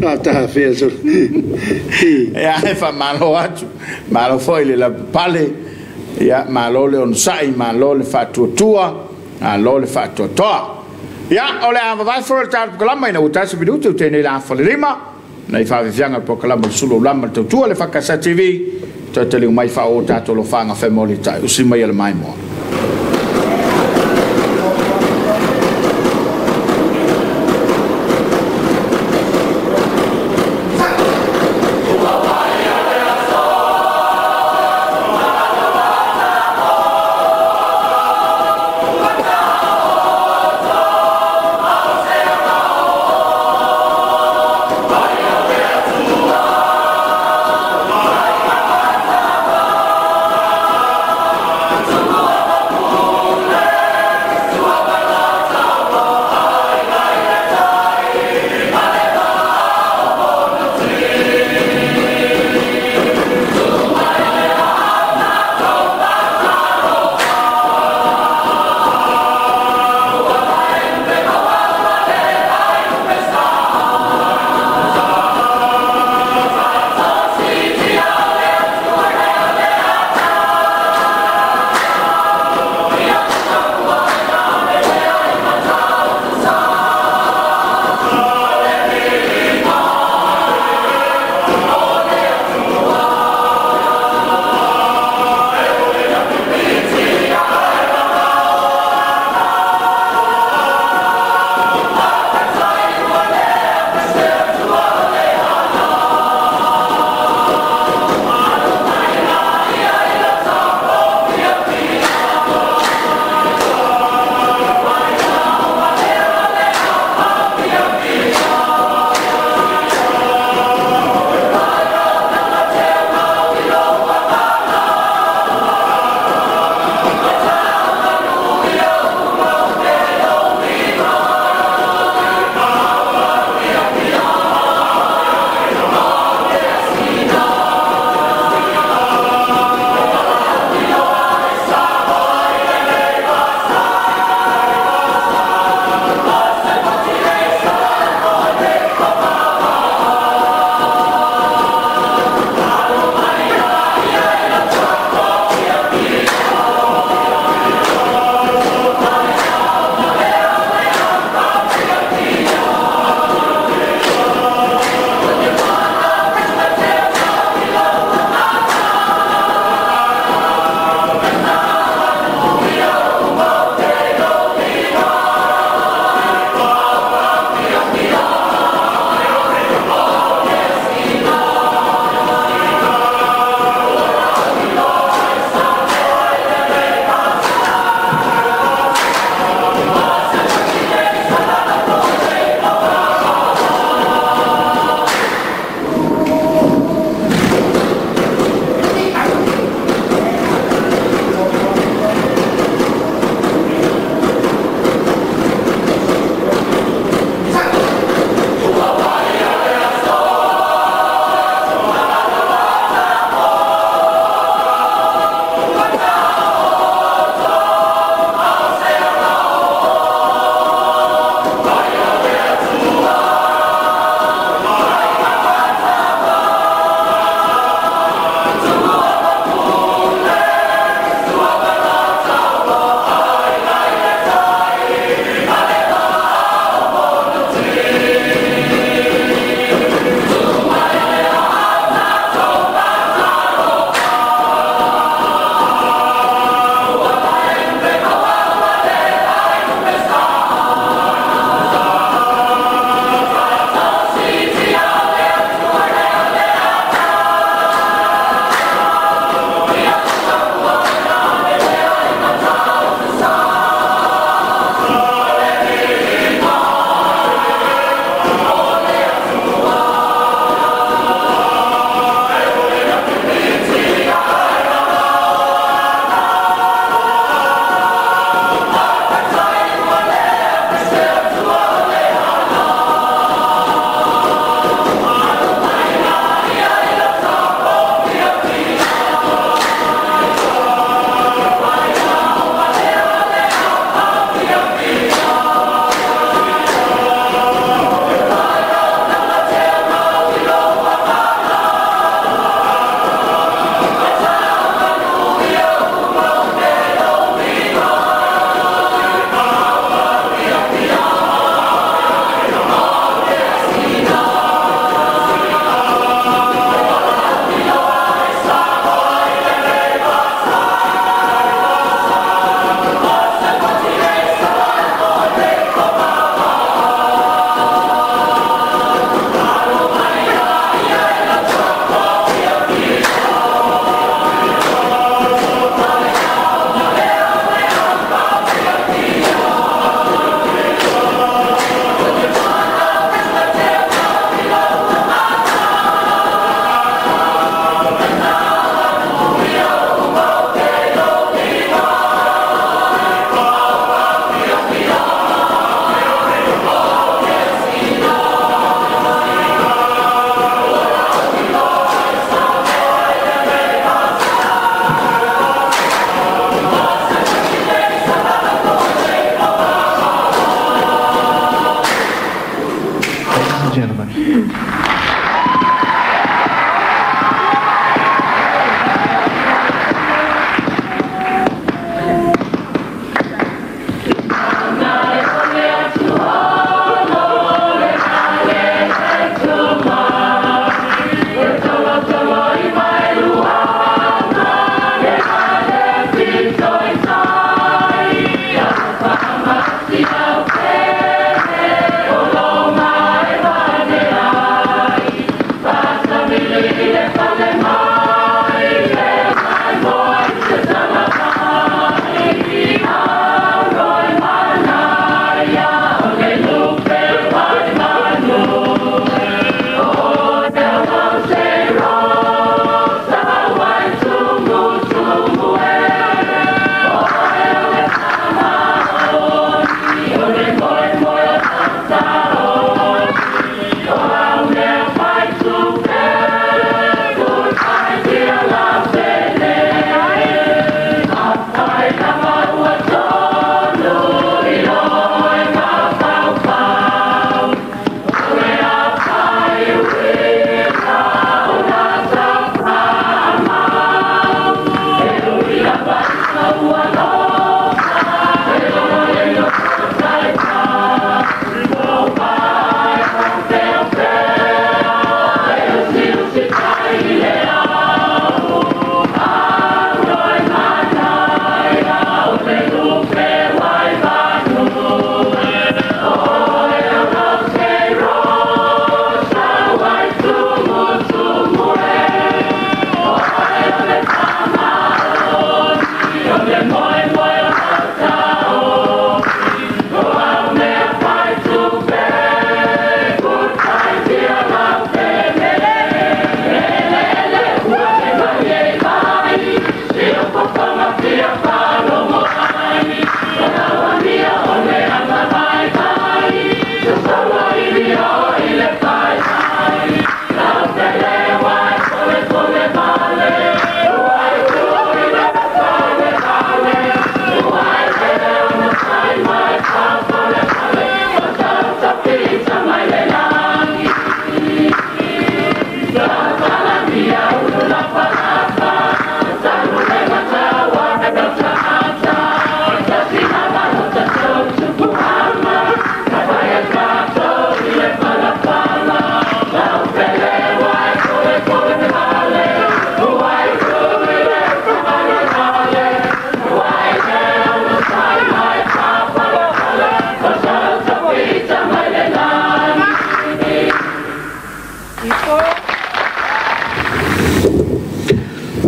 Faatafea solo.
Ia, e faamalo atu. Malo foi le lavapapale. Ia, malo le onosai, malo le faatuatua, malo le faatoatoa. Ia, o le a vavae foi o le tatou polokalame ina ua 1 minute o tenei la afa le 5. Nei faafefiaga le polokalame o le sulu aulama le tautua le Fakasa TV. Toe taliu mai faaoo tatou lofaga femoli tai usi mai e le maimoa.
and gentlemen.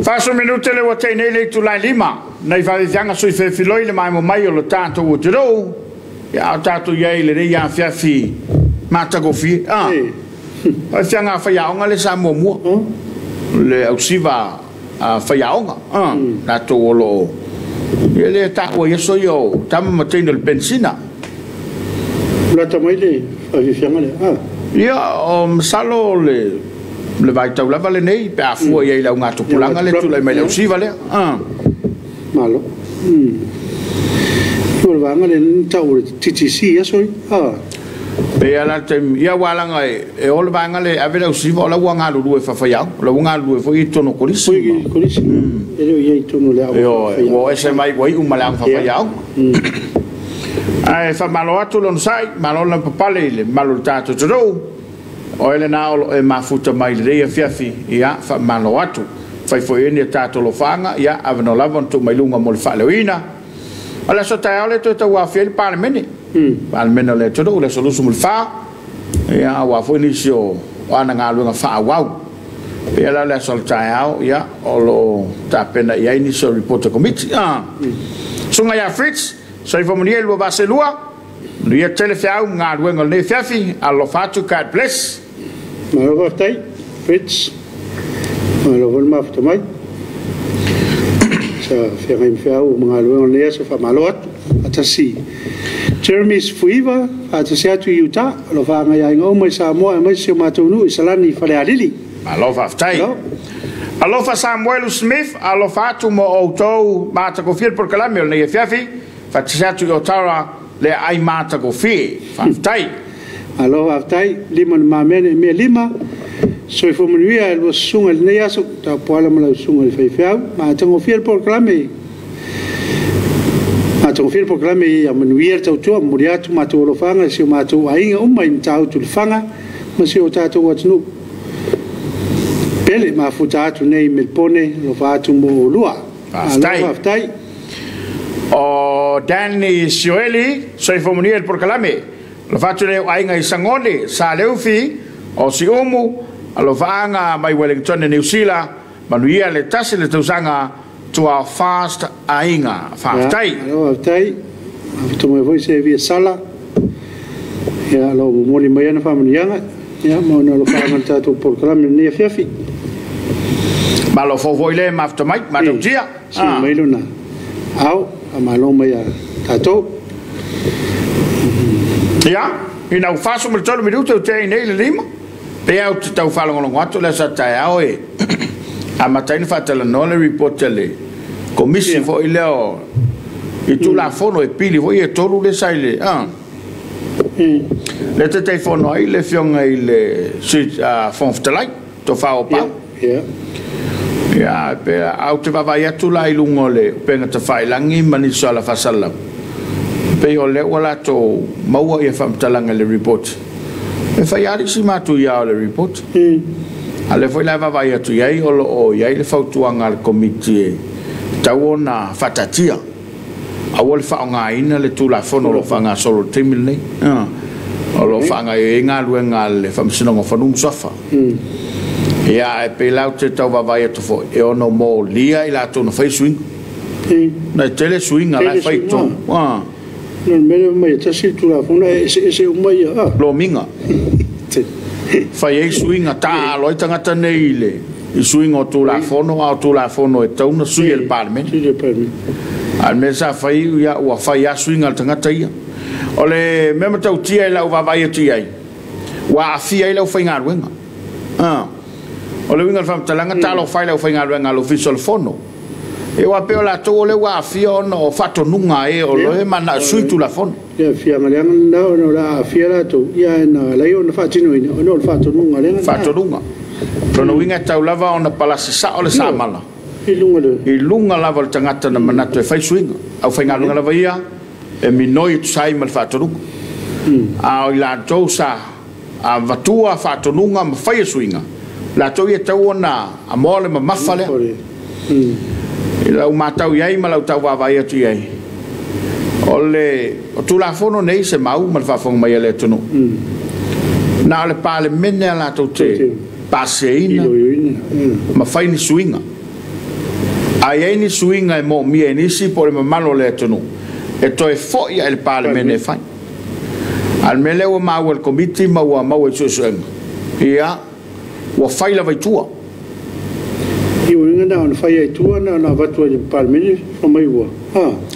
Faso minute le ua teinei le tulai lima. Nei wharefianga sui whewhiloi le mai mo mai o le tātou o te rou. Ia o tātou iei le rei a whiawhi mātakofie. Wharefianga whaiaonga le sa mua mua. Le ausiva whaiaonga. Tātou o lo. Ia le tāua ia so i o tama mateina le bensina.
Lata mai le wharefianga le.
Ia o masalo le le vai tau lava le nei pe a fua ia i lau ngā tupulanga le tūlai mai lau siva lea.
Malo. Ua le vanga le tau le TTC ia soi.
Pe ala te ia walanga e o le vanga le ave lau siva o lau ua ngā lulu e whawhaiau. Lau ua ngā lulu e fo i tono kolisi.
Foi kolisi. E leo ia i tono le au whawhaiau.
Ua ese mai ua i umale au whawhaiau. Ai whamalo atu lona sai, malo la papale i le malo le tātou te rou. O ele nā olo e mafuta mai le rea fiafi, ia, wha malo atu. Whai fo ene tātou lo whaanga, ia, awano lava on tū mai lunga mo le whaalewina. O le so tai ole tō tau awhia le parlemene. Parlemene o le tō le so lusu mo le wha. Ia, wā fo nisi o ana ngā luenga wha awau. Pea la le so le tai au, ia, o lo tāpena ia nisi o reporter committee. Sunga ia Fritz, so i whamunia i lua vase lua, Nuia tele whiau ngā luenga le fiafi, alofa atu, God bless.
Malo whaftai, Fritz. Malo whal mafuta mai. Sa whiangai mwhiau mga luenga le asa wha malo atu. Atasi Jeremy Fuiva, atasi atu i Utah, alofa anga ia inga o mai Samoa, mai si o mātou i Salani Falealili.
Malo whaftai. Alofa Samuel Smith, alofa atu mo outou mātakofia por kalame o nei fiafi, whatasi atu i Otara le ai mātakofia. Whaftai.
Malo faafetai lima na mamea nei mea lima. Soifua manuia e lua susuga i lenei aso, Tapuala ma lau susuga i le faifeau. Matagofie le polokalame. Matagofie le polokalame ia manuia le tautua, momoli atu matou alofaga i si o matou aiga uma i Matautu Lefaga ma si o tatou atunuu. Pele mafuta atu nei i Melipone, alofa atu mo oulua.
Faafetai.
Faafetai.
O Danny Sioeli, soifua manuia i le polokalame. Alofa atu le aiga i Sagone, Saleufi, o Siumu, alofaaga mai Wellington, Niu Sila, manuia le tasi le tausaga to our fast aiga. Faafetai.
Malo faafetai. Mafuta mai foi se via sala. Ia, lo momoli mai ana faamanuiaga. Ia, ma ona alofaga le tatou polokalame lenei afiafi.
Malo fofo i le mafuta mai, matautia.
Si mai lona. Ao, malo mai a tatou.
Ia, ina ua 43 minute o te nei le 5, pe au te tau faalogologo atu le sa taeao e amataina faatalanoa le report a le komisi foi lea o i Tulafono e pili foi e tolu le sa i le le Taitaifono ai le Afioga i le Sui Fofoga Fetalai, Tofa o Pau. Ia, pe au te vaavaai atu la i luga o le upega tafailagi ma nisi o alafasalalau, pei o lea ua latou maua ia faamatalaga i le report. E fai lava isi matuia o le report. A lea foi la e vaavaai atu i ai o lo o i ai le fautuaga a le komiti e tatau ona faataatia. Aua le faaaogaina le Tulafono o lo o faagasolo i le taimi lenei. O lo o faagaoioi ai galuega a le Faamasinoga o Fanua ma Suafa. Ia, ae pei la ou te tau vaavaai atu foi, e ono molia i latou na fai suiga. Na e tele suiga la e fai i totonu.
No le mea mai e tasi le Tulafono e eseese uma ia.
Lomiga. Fai ai suiga, taalo ai tagata nei i le i suiga o Tulafono, a o Tulafono e tatau ona sui e le Palemene.
Sui le Palemene.
A o le mea sa fai, ia, ua fai lava suiga a le tagata ia. O le mea matautia i lau vaavaai atu i ai, ua aafia ai le aufaigaluega. O le uiga o le faamatalaga, talofa i le aufaigaluega a le Ofisa o le Fono. E ua pei o latou o lea ua aafia ona o faatonuga e o loe ma na sui Tulafono.
Ia, fiaga leaga lena ona o le a aafia latou, ia na alai ona faatinoina ona o le faatonuga lea.
Faatonuga. Lona uiga e tau lava ona palasi sao le samala.
I luga le
I luga lava o le tagata na manatu e fai suiga. Aufaigaluega lava ia e minoi e tusa ai ma le faatonuga. A o i latou sa avatua faatonuga ma faia suiga, latou ia tau ona amoa le mamafa lea. I lau matau i ai ma lau tau vaavaai atu i ai, o le o Tulafono nei se mau ma le faafofoga mai a le atunuu. Na o le Palemene a latou te pasiaina ma fai ni suiga. A i ai ni suiga e moomia e nisi po o le mamalu o le atunuu, e toe foi ai le Palemene e fai. A o le mea lea ua maua e le komiti ma ua maua i suesuega, ia, ua fai lava i tua.
I uiga na ona fai ai tua na ona avatu ai le Palemene fa mai ua.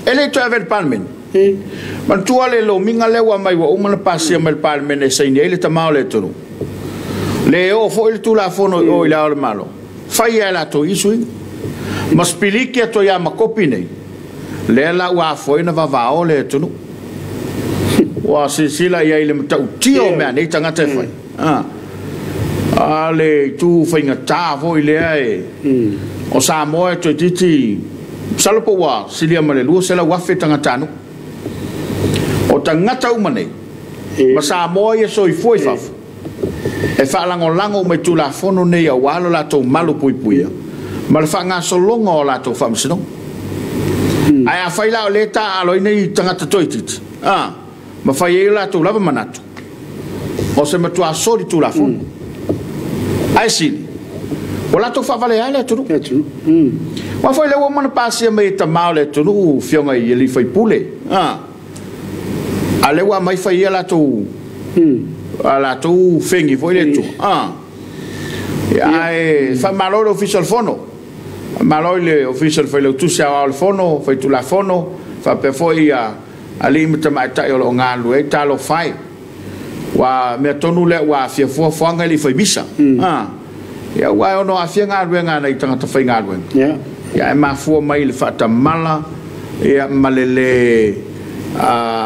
E le toe ave i le Palemene. Manatua le lomiga lea ua mai ua uma ona pasia mai le Palemene e saini ai le tama o le atunuu. Le oo foi le Tulafono i o i le Ao o le Malo. Fai ai latou i suiga. Ma spiliki atu ia ma kopi nei. Lea la ua afua ai ona vavao le atunuu. Ua silasila i ai i le matautia o mea nei tagata e fai. A le itu faigata foi lea e o Samoa e toeitiiti masalo po ua silia ma le 200,000 tagatanuu. O tagata uma nei ma Samoa ia soifua i fafo e faalagolago uma i Tulafono nei aua lo latou malu puipuia ma le faagasologa o latou faamasinoga. Ae afai la o lea e taaalo ai nei tagata toeitiiti ma fai ai o latou lava manatu, o se matua soli Tulafono. Ae sili, ua latou faavalea le atunuu. Ua foi lea ua uma ona pasia mai e tama o le atunuu, afioga i alii faipule. A lea ua aumai fai ia latou a latou fegi foi le Atua. Ae faamalo i le Ofisa o le Fono. Faamalo i le Ofisa o le Failautusi Aoao o le Fono, Faitulafono, faapea foi ia alii ma tamaitai o lo o galulue ai, talofa e. Ua mea tonu lea ua aafia fuafuaga e le i fai misa. Ia ua e ono aafia galuega a nai tagata faigaluega. Ia ae mafua mai i le faatamala ia ma le le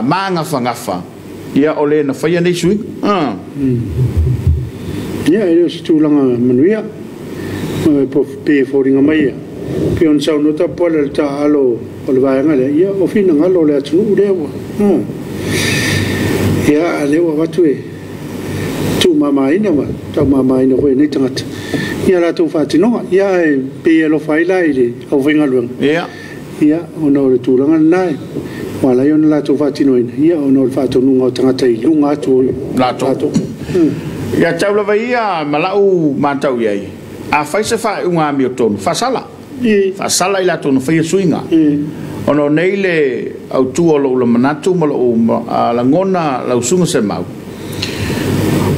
magafagafa Ia o le na faia nei suiga.
Ia e le o se tulaga manuia pe foliga mai ia pei ona saunoa Tapuala i le taaalo o le vaega lea, ia o finagalo o le atunuu lea ua ia lea ua avatu e tuumamaina ma taumamaina foi e nei tagata ia latou faatinoga. Ia ae pei e alofa ai la i le aufaigaluega, ia ona o le tulaga lena ua ala ai ona latou faatinoina, ia ona o le faatonuga o tagata i luga atu o
latou. Ia tau lava ia ma lau matau i ai, a fai se faaiuga amiotonu, faasala. Faasala i latou na faia suiga. Ona o nei le autu o lou manatu ma lou lagona lau susuga Semau,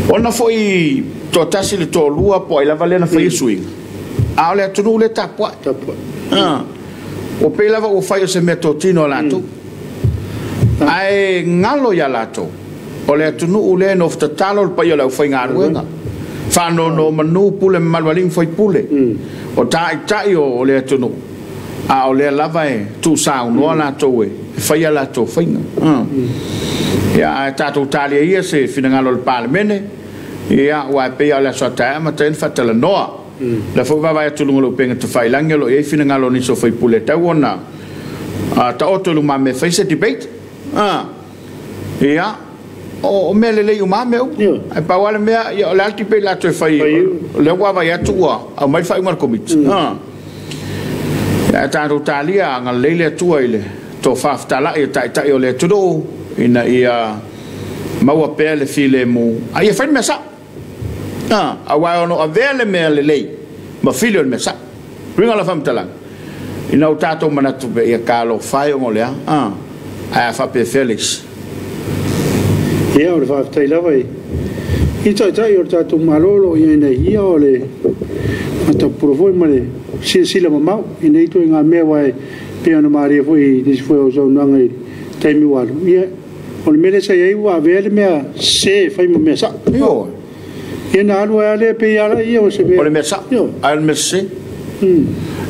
ona foi toatasi le toalua po o ai lava lea na faia suiga, a o le atunuu lea tapuai. Ua pei lava ua fai o se mea totino a latou. Ae galo ia latou, o le atunuu lea no tatalo le paia o le aufaigaluega. Faanono manu pule mamalu alii ma faipule. O taitai o le atunuu, a o lea lava e tuusaunoa latou e faia latou faiga. Ia ae tatou talia ia se finagalo o le Palemene, ia ua e pei o le aso ataea ma taina faatalanoa. Le foi vaavaai atu i luga o le upega tafailagi o lo o i ai finagalo o nisi o faipule tau ona taoto i lumamea e fai se debate. Ia, o mea lelei uma mea uma. Ae pau lava le mea, ia, o le a le debate latou e fai, o lea ua vaavaai atu ua aumai le faaiuga a le Komiti. Ia, tatou talia agalelei le Atua i le tofa fetalai e taitai o le atunuu ina ia maua pea le filemu, a ia fai le mea sao. Aua ono avea le mea lelei ma fili o le mea sao. Uiga o la faamatalaga, ina ua tatou manatu pea ia talofa e ona o le a, ae a faapefea le isi.
Ia o le faafetai lava i taitai o le tatou Malo o lo o i ai nei, ia o le matapuro foi ma le silasila mamao i nei ituaiga mea, aua e pei ona malie foi i nisi foi o saunoaga i taimi ua alu, ia o le mea lea sa i ai ua avea le mea se e fai ma mea sao.
Ioe.
Ia na alu ai lava lea pei ala ia o se mea.
O le mea sao.
Ioe.
Ae o le mea sese.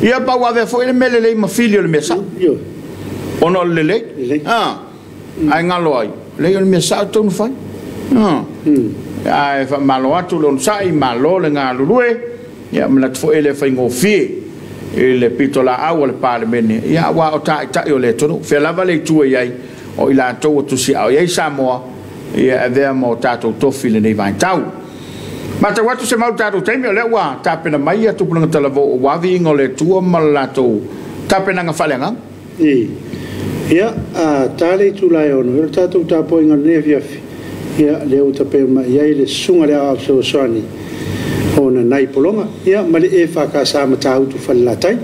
Ia pa ua avea foi le mea lelei ma fili o le mea sao.
Ioe.
Ona o le lelei.
Lelei.
Ae galo ai, lelei o le mea sao tau na fai. Ae faamalo atu le onosai, malo le galulue, ia manatu foi e le faigofie i le pitolaau a le Palemene, ia aua o taitai o le atunuu. Fea lava le itu e i ai, o i latou ua tusiao i ai Samoa, ia avea ma o tatou tofi i lenei vaitau. Matau atu se mau tatou taimi, o lea ua tapena mai ia tupulaga talavou aua viiga o le Atua ma le latou tapenaga faaleagaga.
Ia, a ta le itula e 6, o le tatou tapuaiga o lenei afiafi, ia, lea ua tapena mai i ai le susuga i le Aoao Fesoasoani o Nanai Pologa, ia, ma le EFKS Matautu Falelatai.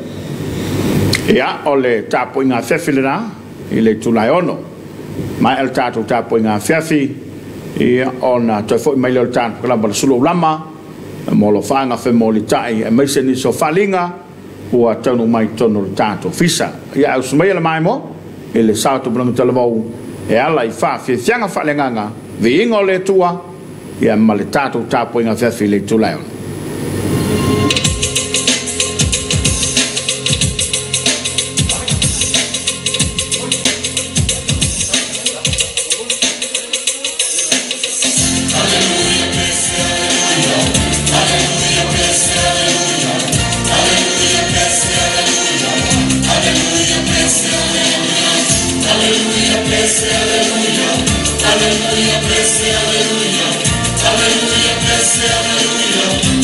Ia, o le tapuaiga afiafi lena i le itula e 6. Maea le tatou tapuaiga afiafi, ia, ona toe foi mai lea o le tatou kalama o le Sulu Lama, mo alofaaga femolitai aemaise nisi o faaaliga ua taunuu mai i totonu o le tatou ofisa. Ia, ausi maia le maemo i le sao tupulaga talavou e ala i faafiafiaga faaleagaga, viiga o le Atua, ia ma le tatou tapuaiga afiafi i le itula e 6.
Hallelujah, bless, hallelujah.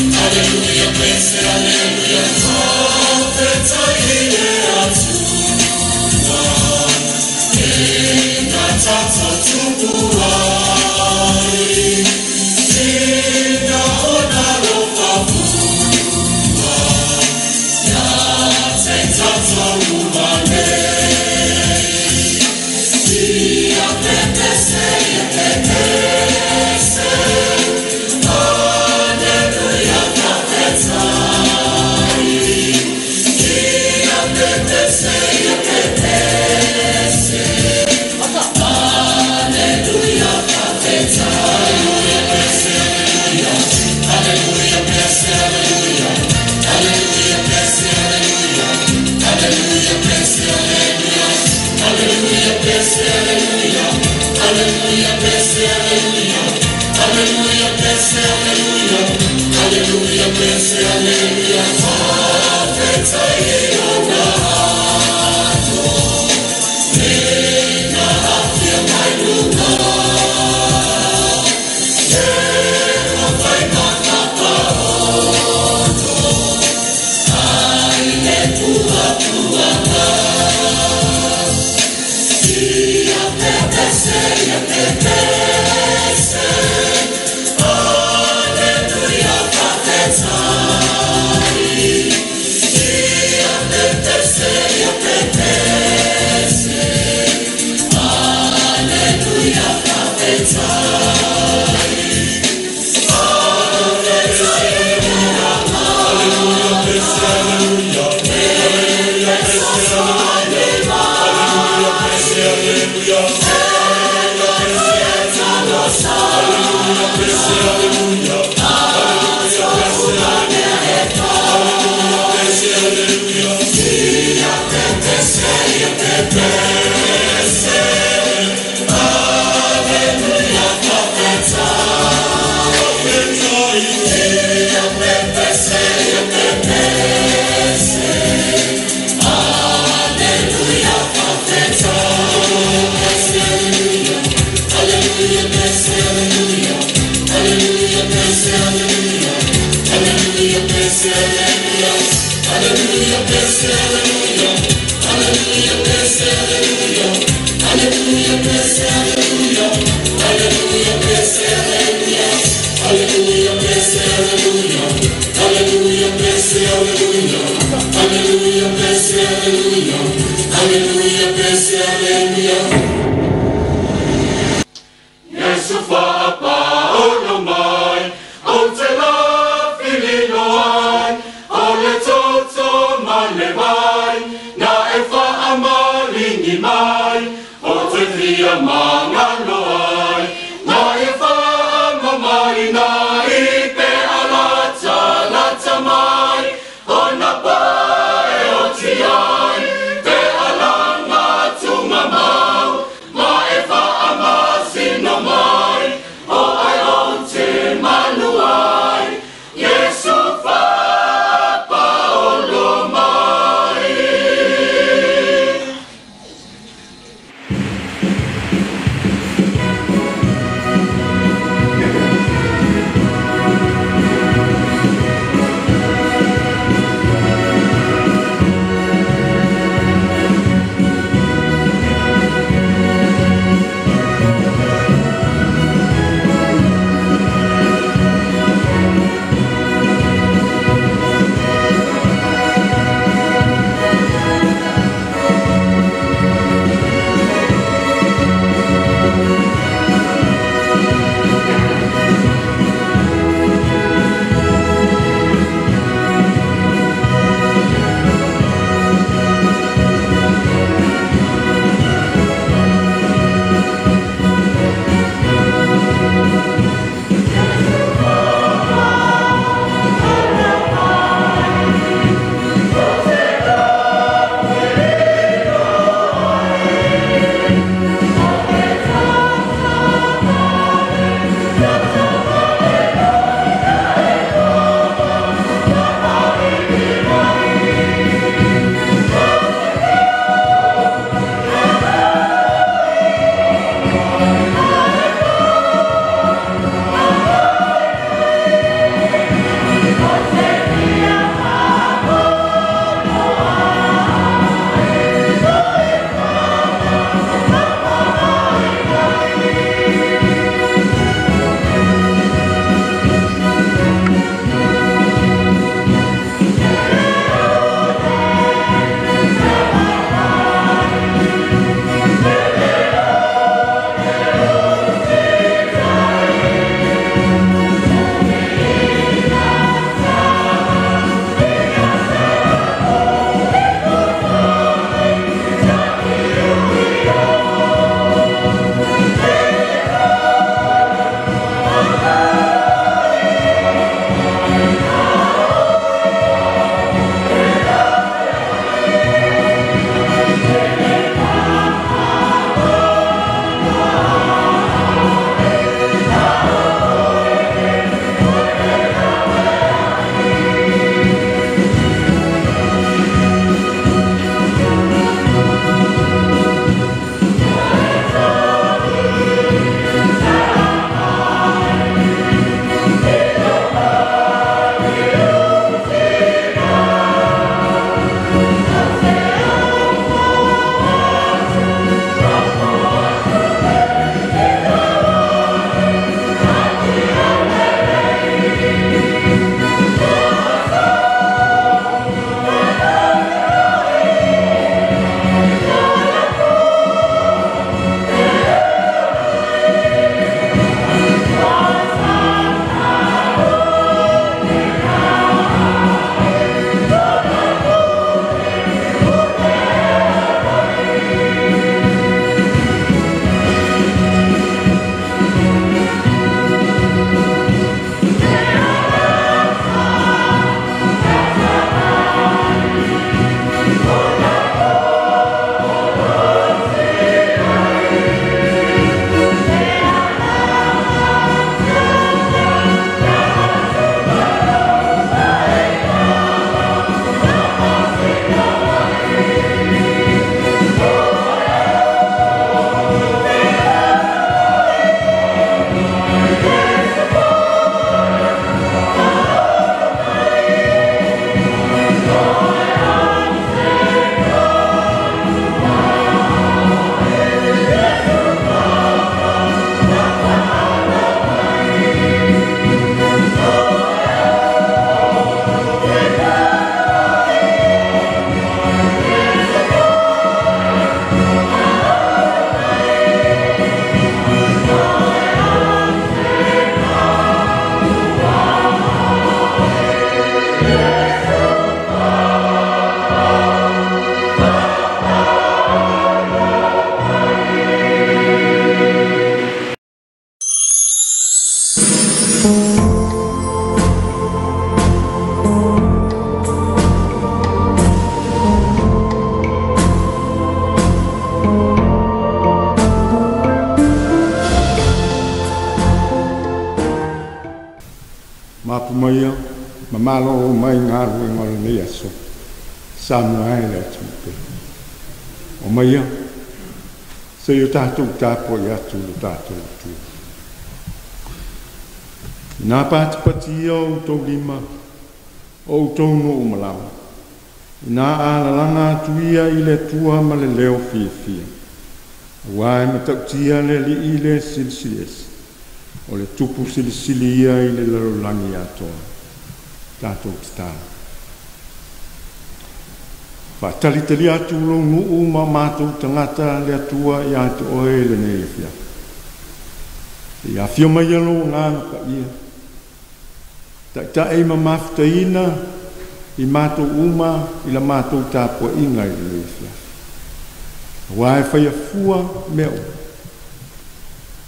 Mai, na e fa ma mai na i pe ala ta la ta mai. maia ma malō mai galuega o lenei aso Samoa e le atunuu pele. O maia se i o tatou tapuai atu i lo tatou Atua. Ina patipati ia o outou lima o outou nuu ma laoa, ina alalaga atu ia i le Atua ma le leo fiafia, auā e matautia le Alii le Silisili Ese, o le Tupu silisili ia i le lalolagi atoa. Tatou tatalo. Faatalitali atu lou nuu ma o matou tagata le Atua ia te oe i lenei afiafi. Se i afio mai lou Agaga Paia, taitai ma mafutaina i matou uma i la matou tapuaiga i lenei afiafi. Auā e faia fua mea uma,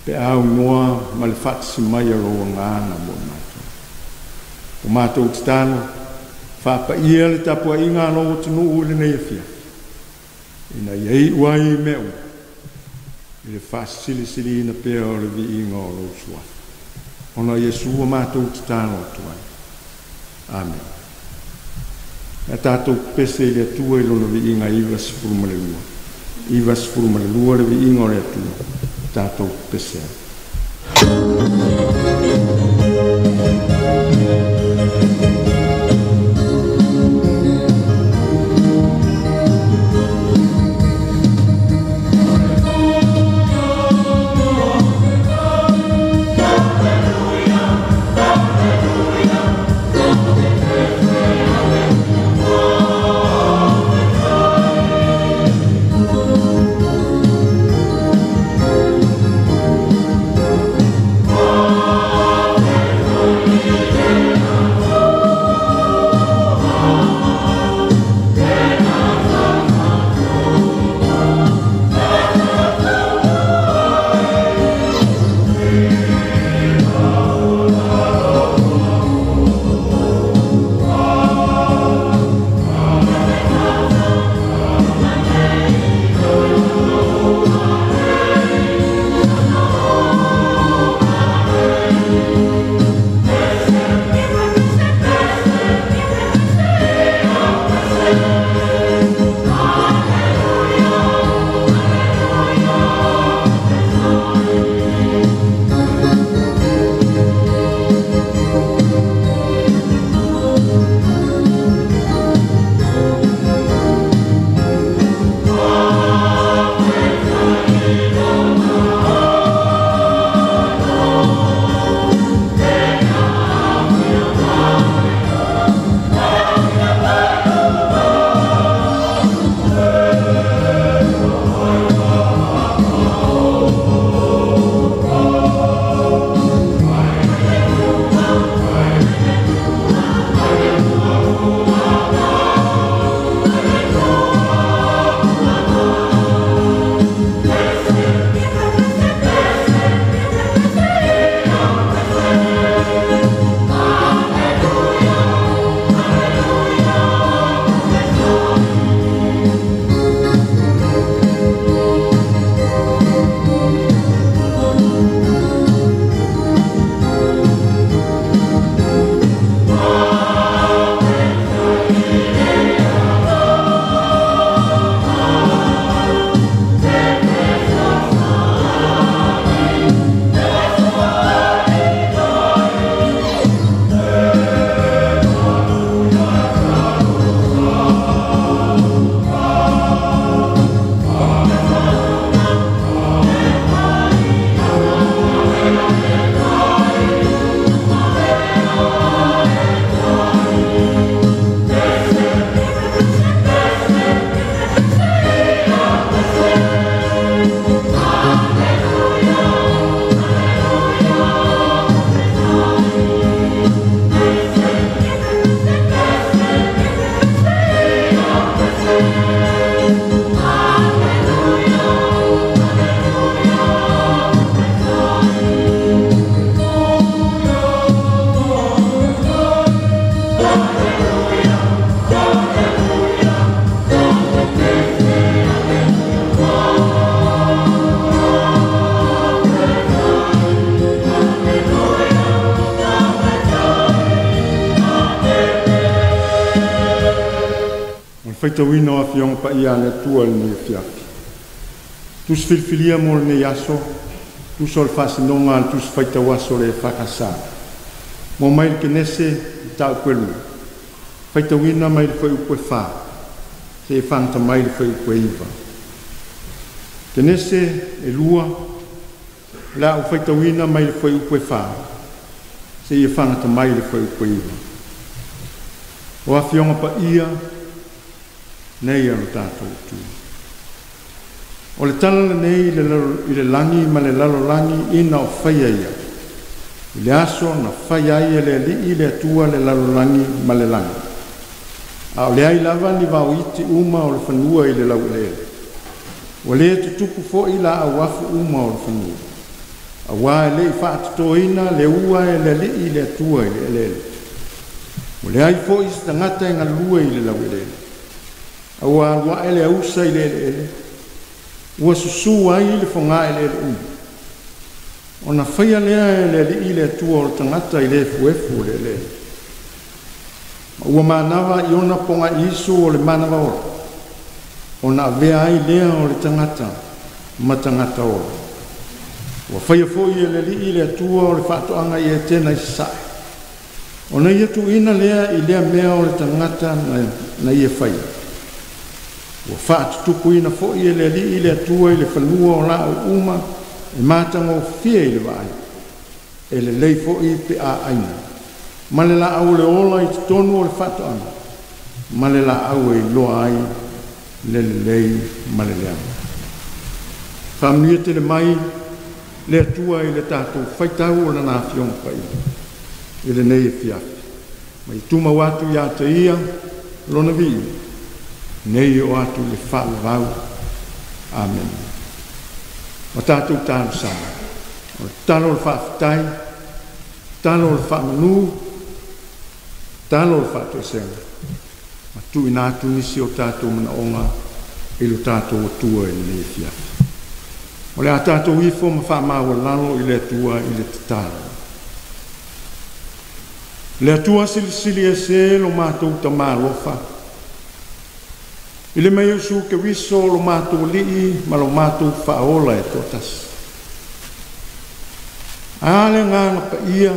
pe a aunoa ma le faatasi mai o lou Agaga mo i matou. O matou tatalo, faapaia le tapuaiga a lou atunuu i lenei afiafi, ina ia iu ai mea uma i le faasilisiliina pea o le viiga o lou Suafa. Ona o Iesu ua matou tatalo atu ai. Amene. Pe a tatou pepese i le Atua i Lona viiga 92, 92 le viiga o le Atua, tatou pepese ai. Faitauina o Afioga Paia a le Atua i lenei afiafi. Tusi filifilia mo lenei aso, tusa o le faasinoga a le Tusi Faitau Aso le EFKS. Mo mai le Kenese mataupu e 2, faitauina mai le fuaiupu e 4, seia fagata mai le fuaiupu e 9. Kenese e 2, o le a ou faitauina mai le fuaiupu e 4, seia fagata mai le fuaiupu e 9. O Afioga Paia nei a lo tatou Atua. O le tala lenei i le lagi ma le lalolagi ina o faia ia, i le aso na fai ai e le Alii le Atua le lalolagi ma le lagi. A o leai lava ni vaoiti uma o le fanua i le laueleele. Ua le tutupu foi laau afu uma o le fanua. Auā e le i faatotoina le ua e le Alii le Atua i le eleele. Ua leai foi se tagata e galue i le laueleele. A ua alu ae le ausa i le eleele, ua susū ai le fogaeleele uma. Ona faia lea e le Alii le Atua o le tagata i le efuefu o le eleele. Ma ua manava i ona pogaiisu o le manava ola, ona avea ai lea o le tagata ma tagata ola. Ua faia foi e le Alii le Atua o le faatoaga i Etena i sasae, ona ia tuuina lea i lea mea o le tagata na ia faia. Ua faatutupuina foi e le Alii le Atua i le fanua o laau uma e matagofie i le vaai, e lelei foi pe a aina, ma le laau o le ola i totonu o le faatoaga, ma le laau e iloa ai le lelei ma le leaga. Faamanuia tele mai le Atua i le tatou faitau o lana Afioga Paia i lenei afiafi. Ma i tumau atu ia te ia lona viiga, nei o atu le faavavau. Amen. O tatou talosaga, o le talo o le faafetai, talo o le faamanu, talo o le faatoesega, ma tuuina atu nisi o tatou manaoga i lo tatou Atua i lenei afiafi. O le a tatou ifo ma faamaualalo i le Atua i le tatalo. Le Atua silisili ese lo matou tamalofa, i le mai Iesu Keriso lo matou Alii ma lo matou Faaola e toatasi. A le agaga paia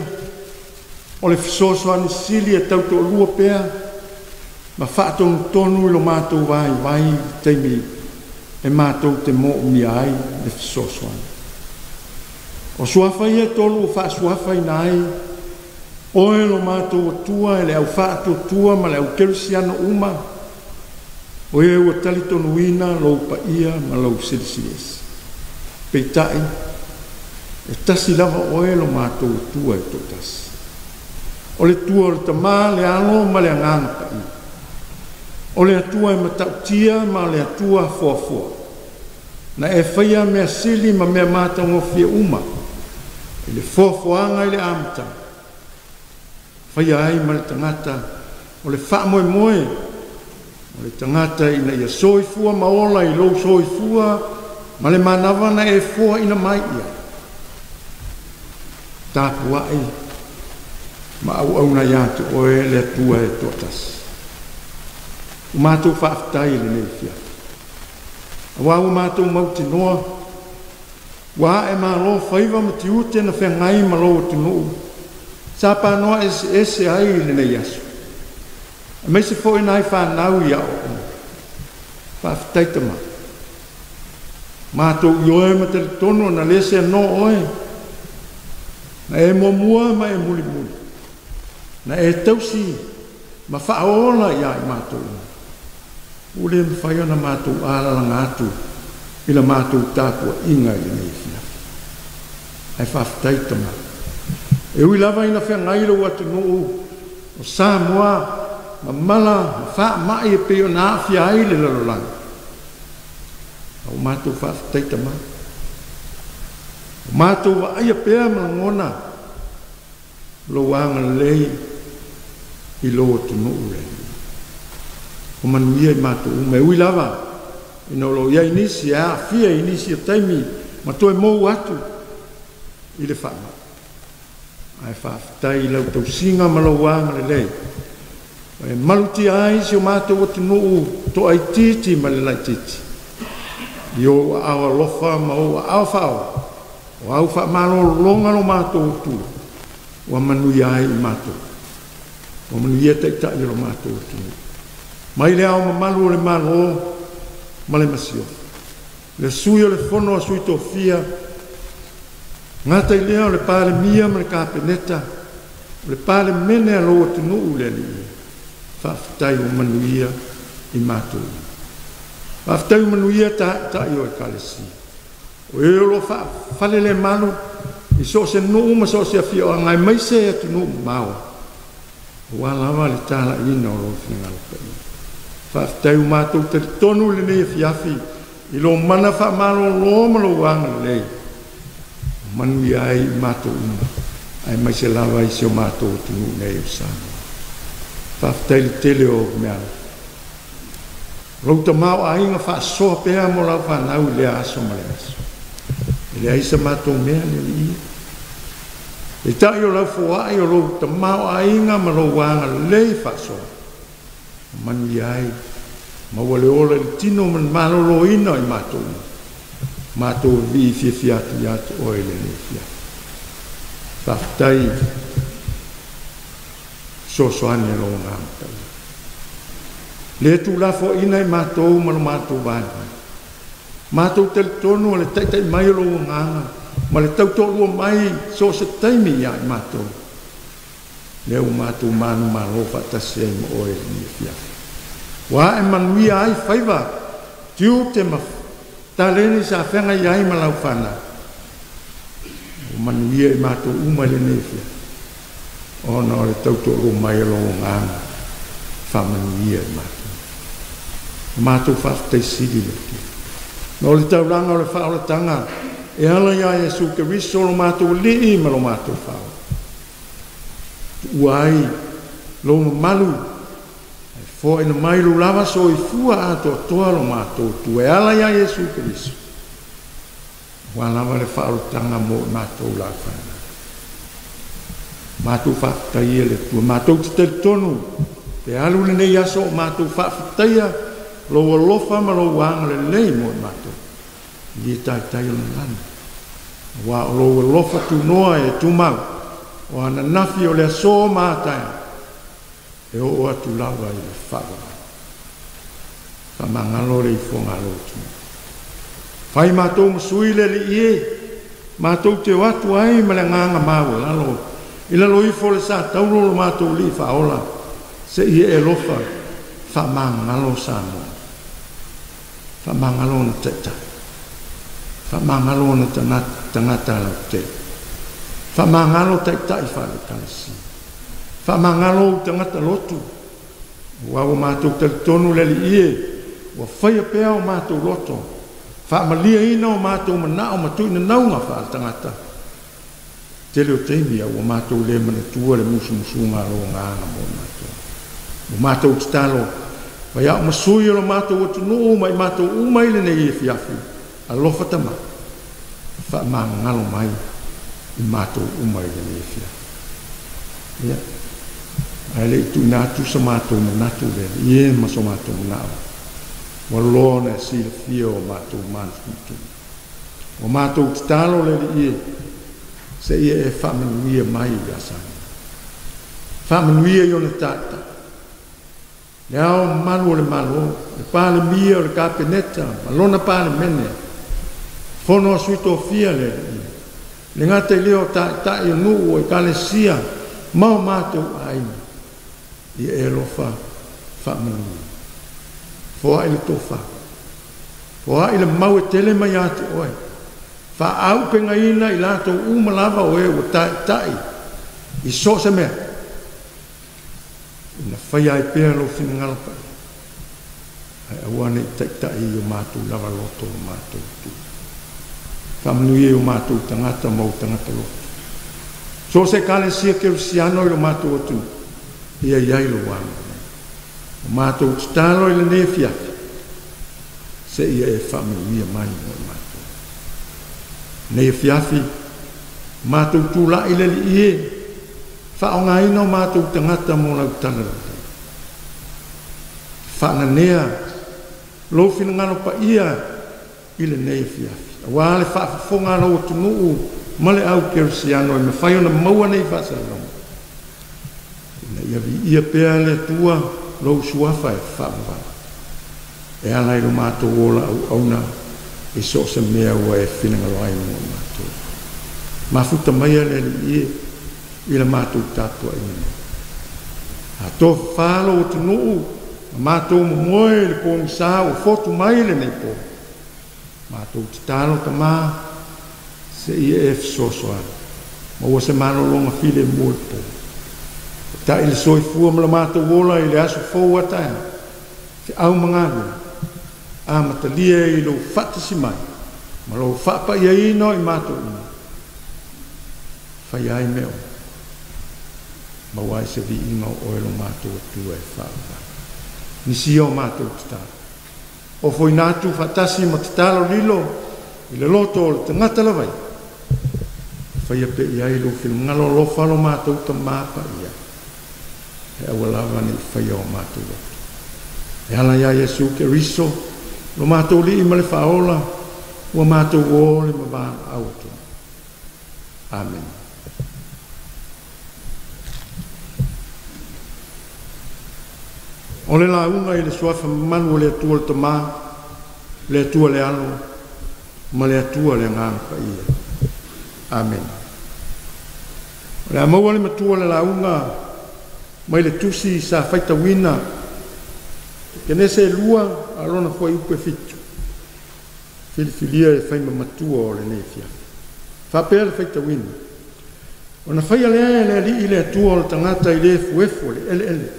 o le fesoasoani sili e tautoalua pea ma faatonutonu i lo matou vaivai i le taimi e matou te moomia ai le fesoasoani. O suafa ia e tolu ua faasuafaina ai oe lo matou Atua e le au faatuatua ma le au kerisiano uma, o e ua talitonuina lou paia ma lou silisili ese. Peitai, e tasi lava oe lo matou Atua e toatasi. O le Atua o le Tama, le Alo ma le Agaga Paia. O le Atua e matautia ma le Atua foafoa. Na e faia mea sili ma mea matagofie uma i le foafoaga i le amataga. Faia ai ma le tagata o le faamoemoe o le tagata ina ia soifua ma ola i lou soifua ma le manava na e foaina mai ia. Tapuai ma auauna ia te oe le Atua e toatasi. O matou faafetai i lenei afiafi. Auā ua matou mautinoa, ua ae malo faiva ma tiute na feagai ma lou atunuu, sa panoa eseese ai i lenei aso. Aemaise foi nai fanau i aoaoga. Faafetai tama. Matou ioe ma talitonu na le seanoa oe, na e muamua ma e mulimuli, na e tausi ma faaola ia i matou. Ua le mafai ona matou alalaga atu i la matou tapuaiga i lenei afiafi. Ae faafetai tama. E ui lava ina feagai lou atunuu o Samoa ma mala ma faamai e pei ona aafia ai le lalolagi. A ua matou faafetai tama. Ua matou vaaia pea ma lagona lou agalelei i lou atunuu le Alii. O manuia i matou uma. E ui lava ina o lo o iai nisi e aafia i nisi o taimi ma toe mou atu i le faamai. Ae faafetai i lau tausiga ma lou agalelei. E malutia ai si o matou atunuu toaitiiti ma le laitiiti. I ou aao alofa ma ou aao faaola, o au faamalologa lo matou Atua, ua manuia ai i matou. Ua manuia taitai o lo matou atunuu. Mai le ao mamalu o le Malo ma le Masiofo, le sui o le Fono a Sui Tofia, gata i lea o le Palemia ma le Kapeneta, o le Palemene a lou atunuu le Alii, faafetai ua manuia i matou. Faafetai ua manuia taitai o Ekalesia. O e o lo o faafalelemalu i so o se nuu ma so o se afioaga aemaise atunuu mamao, aua lava le talaiina o lou finagalo paia. Faafetai ua matou talitonu i lenei afiafi i lou mana faamalolo ma lou agalelei, ua manuia ai i matou uma, aemaise lava i si o matou atunuu nei o Samoa. Faafetai le tele o meaalofa. Lou tamaoaiga faasoa pea mo lau fanau i lea aso ma le aso. E leai sa matou mea le Alii. Peitai o lau foai o lou tamaoaiga ma lou agalelei faasoa, ua manuia ai, maua le ola i le tino ma le maloloina i matou uma. Matou vivii fiafia atu ia te oe i lenei afiafi. Faafetai fesoasoani a lou Agaga Paia. Le tuulafoaiina i matou ma lo matou vaivai. Matou talitonu o le taitai mai o lou Agaga ma le tautoalua mai so o se taimi ia i matou. Lea ua matou manumalo faatasi ai ma oe i lenei afiafi. Ua ae manuia ai faiva, tiute ma taleni sa feagai ai ma lau fanau. Ua manuia i matou uma i lenei afiafi, ona o le tautoalua mai o lou Agaga faamanuia i matou. O matou faafetai sili le Atua. Ma o le taulaga o le faaolataga e ala ia Iesu Keriso lo matou Alii ma lo matou Faaola. Tuua ai lou mamalu, ae foaina mai lou lava soifua atoatoa lo matou Atua e ala ia Iesu Keriso. Aua lava le faaolataga mo i matou lau fanau. Matou faafetaia le Atua, matou te talitonu pe alu lenei aso o matou faafetaia lou alofa ma lou agalelei mo i matou. I le taitai o le lani. Aua o lou alofa tunoa e tumau, o ananafi o le aso ma ataeao, e oo atu lava i le faavavau. Faamagalo le ifoga a lou atunuu. Fai matou ma sui le Alii e, matou te o atu ai ma le agaga maualalo, i lalo ifo o le sa taulo o lo matou Alii faaola, seia e alofa, faamagalo Samoa. Faamagalo ona taitai. Faamagalo ona tagata lautele. Faamagalo taitai faale-Ekalesia. Faamagalo ou tagata lotu. Aua ua matou talitonu le Alii e, ua faia pea o matou loto, faamaliaina o matou manao ma tuuinanauga faaletagata. Tele o taimi a ua matou le manatua le musumusuga a lou Agaga mo i matou. Ua matou tatalo, fai au ma sui o lo matou atunuu ma i matou uma i lenei afiafi, alofa tama, faamagalo mai i matou uma i lenei afiafi. Ia, ae le i tuuina atu sa matou manatu le Alii e ma so matou manao, ua loa ona e silafia o matou manatunatuga. Ua matou tatalo le Alii e, seia e faamanuia mai ia Samoa. Faamanuia i ona taitai. Le ao mamalu o le Malo, le Palemia o le Kapeneta ma lona Palemene, Fono a Sui Tofia le Alii, le gata i lea o taitai o nuu o Ekalesia ma o matou aiga, ia e alofa faamanuia. Foai le tofa, foai le mau e tele mai ia te oe, faaaupegaina i latou uma lava o e ua taitai i so o se mea, ina faia ai pea lou finagalo paia, ae aua ne i taitai i o matou lava loto o matou tu. Faamanuia i o matou tagata ma ou tagata loto. So o se Ekalesia Kerisiano i lo matou atunuu, ia i ai lou agalelei. O matou tatalo i lenei afiafi, seia e faamanuia mai mo i matou. Lenei afiafi, matou tulai le Alii e, faaaogaina o matou tagata mo lau talalelei. Faananea lou finagalo paia i lenei afiafi. Auā le faafofoga a lou atunuu ma le au kerisiano e mafai ona maua nei faasalalauga. Ina ia viia pea le Atua lou suafa e faavavau. E ala i lo matou ola auauna i so o se mea ua e finagalo ai mo matou. Mafuta maia le Alii e i la matou tapuaiga nei. A tofafa lou atunuu ma matou momoe i le pogisa ua fotu mai lenei po. Matou tatalo Tamā seia e fesoasoani. Maua se malologa filemu i le po. Ta'i le soifua ma le matou ola i le aso fou a taeao. Feau ma galuega. Amatalia i lou faatasi mai ma lou faapaiaina o i matou uma. Faia ai mea uma. Maua ai se viiga o oe lo matou Atua e faavavau. Nisi o matou tatalo. Ofoina atu faatasi ma tatalo lilo i le loto o le tagata lava ia. Faia pea i ai lou finagalo alofa lo matou Tamā paia. E aua lava nei faia o matou loto. E ala iā Iesu Keriso, lo matou Alii ma le Faaola, ua matou o le ma valaau atu ai. Amene. O le lauga i le suafa mamalu o le Atua le Tamā, le Atua le Alo, ma le Atua le Agaga Paia. Amene. O le a maua le matua o le lauga mai le tusi sa faitauina Kenese e 2 a lona fuaiupu e 7. Filifilia e fai ma matua o lenei afiafi. Faapea le faitauina. Ona faia lea e le Alii le Atua o le tagata i le efuefu o le eleele.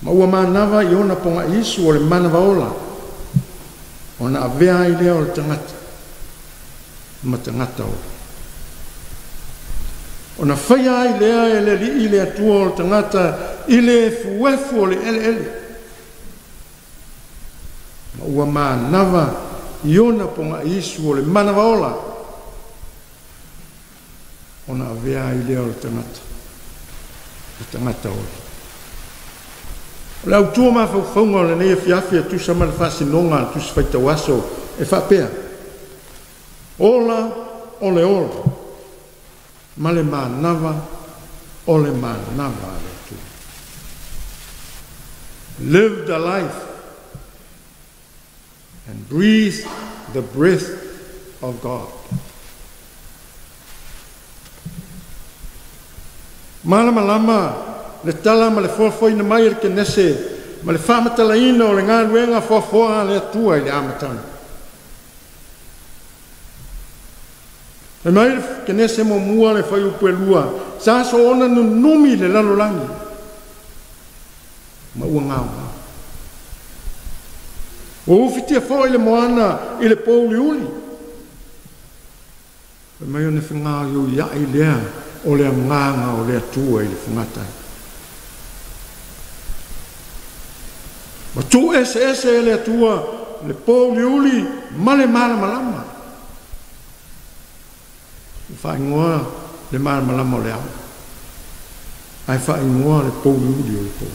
Ma ua manava i ona pogaiisu o le manava ola. Ona avea ai lea o le tagata ma tagata ola. Ona faia ai lea e le Alii le Atua o le tagata i le efuefu o le eleele. Ma ua manava i ona pogaiisu o le manava ola. Ona avea ai lea o le tagata, le tagata ola. O le autua mafaufauga o lenei afiafi e tusa ma le faasinoga a le Tusi Faitauaso e faapea: Ola o le ola, ma le manava o le manava a le Atua. Live the life and breathe the breath of God. Malamalama le tala ma le foafoaina mai e le Kenese ma le faamatalaina o le galuega foafoa a le Atua i le amataga. Fai mai le Kenese muamua le fuaiupu e 2, sa soona nunumi le lalolagi ma ua gaogao. Ua ufitia foi le moana i le pouliuli. Fai mai ona fegaoioiai lea o le agaga o le Atua i le fogatai. Ma tuu eseese e le Atua le pouliuli ma le malamalama. Ua faaigoa le malamalama o le ao, ae faaigoa le pouliuli o le pou.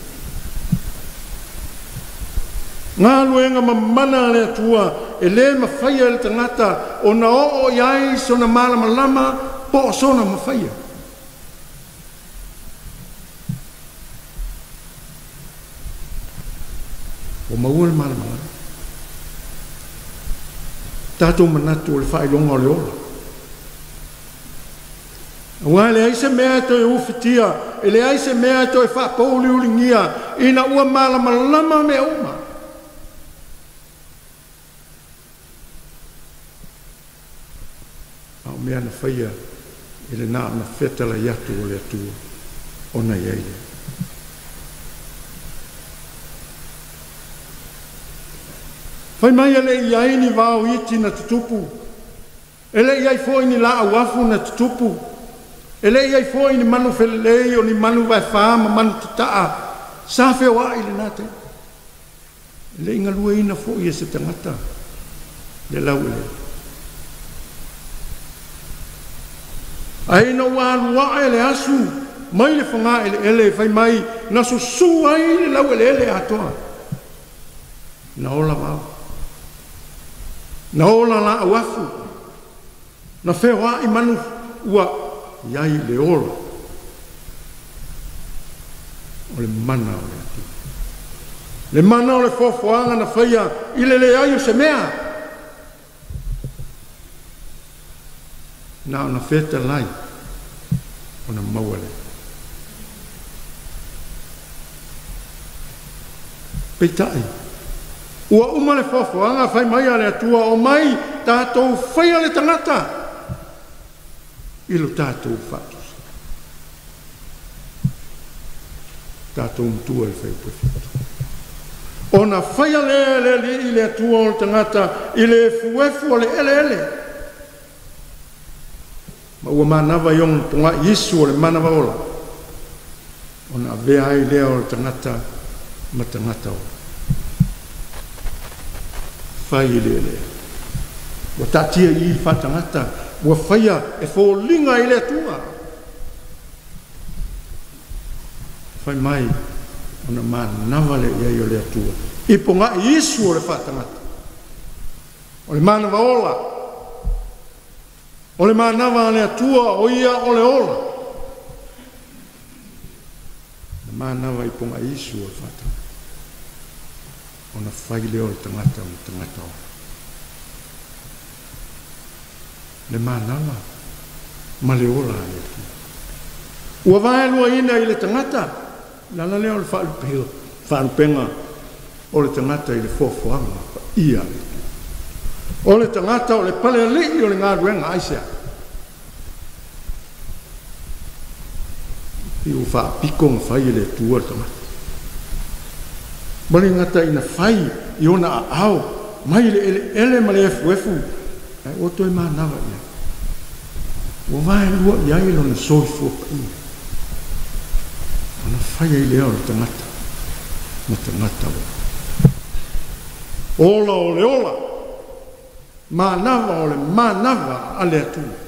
Galuega mamana a le Atua e lē mafaia e le tagata ona oo i ai sona malamalama po o sona mafaia. Ua maua le malamalama. Tatou manatu o le faailoga o le ola. Auā e leai se mea e toe ufitia, e leai se mea e toe faapouliuligia ina ua malamalama mea uma. A o mea na faia i le na ona fetalai atu o le Atua ona i ai lea. Fai mai e le i ai ni vao iti na tutupu, e le i ai foi ni laau afu na tutupu, e le i ai foi ni manu felelei o ni manu vaefā ma manu tataa sa feoai i lena taimi. E le i galueina foi e se tagata le laueleele. Ae ina ua alu ae le asu mai le fogaeleele, fai mai na susū ai le laueleele atoa. Na ola vao. Na ola la auafu. Na feoa i manu ua iai le ola. O le mana o le Atua. Le mana o le foafoaga na faia i le leai o se mea. Na ona fetalai ona maua lea. Peitai, ua uma le foafoaga fai mai a le Atua o mai tatou faia le tagata i lo tatou faatusa. Tatou matua i le fuaiupu e 7. Ona faia lea le Alii le Atua o le tagata i le efuefu o le eleele. Ma ua manava i ona poga'i Iesu o le manava ola. Ona avea ai lea o le tagata ma tagata ola. Fai i le eleele. Ua taatia i i le faatagata, ua faia e foliga i le Atua. Fai mai ona manava lea i ai o le Atua. I poga'i Iesu o le faatagata. O le manava ola. O le manava a le Atua o ia o le ola. Na manava i poga'i Iesu o le faatagata. Ona fai lea o le tagata ma tagata ola. Le manava ma le ola a le Atua. Ua vaeluaina i le tagata, le ala lea o le faalupega o le tagata i le foafoaga paia a le Atua. O le tagata o le palealii o le galuega aisea. I ua faapiko ma fai e le Atua le tagata. Ma le gata ina fai i ona aao mai le eleele ma le efuefu, ae ua toe manava i ai. Ua vaelua i ai lona soifua paia. Ona fai ai lea o le tagata ma tagata ola. Ola o le ola, manava o le manava a le Atua.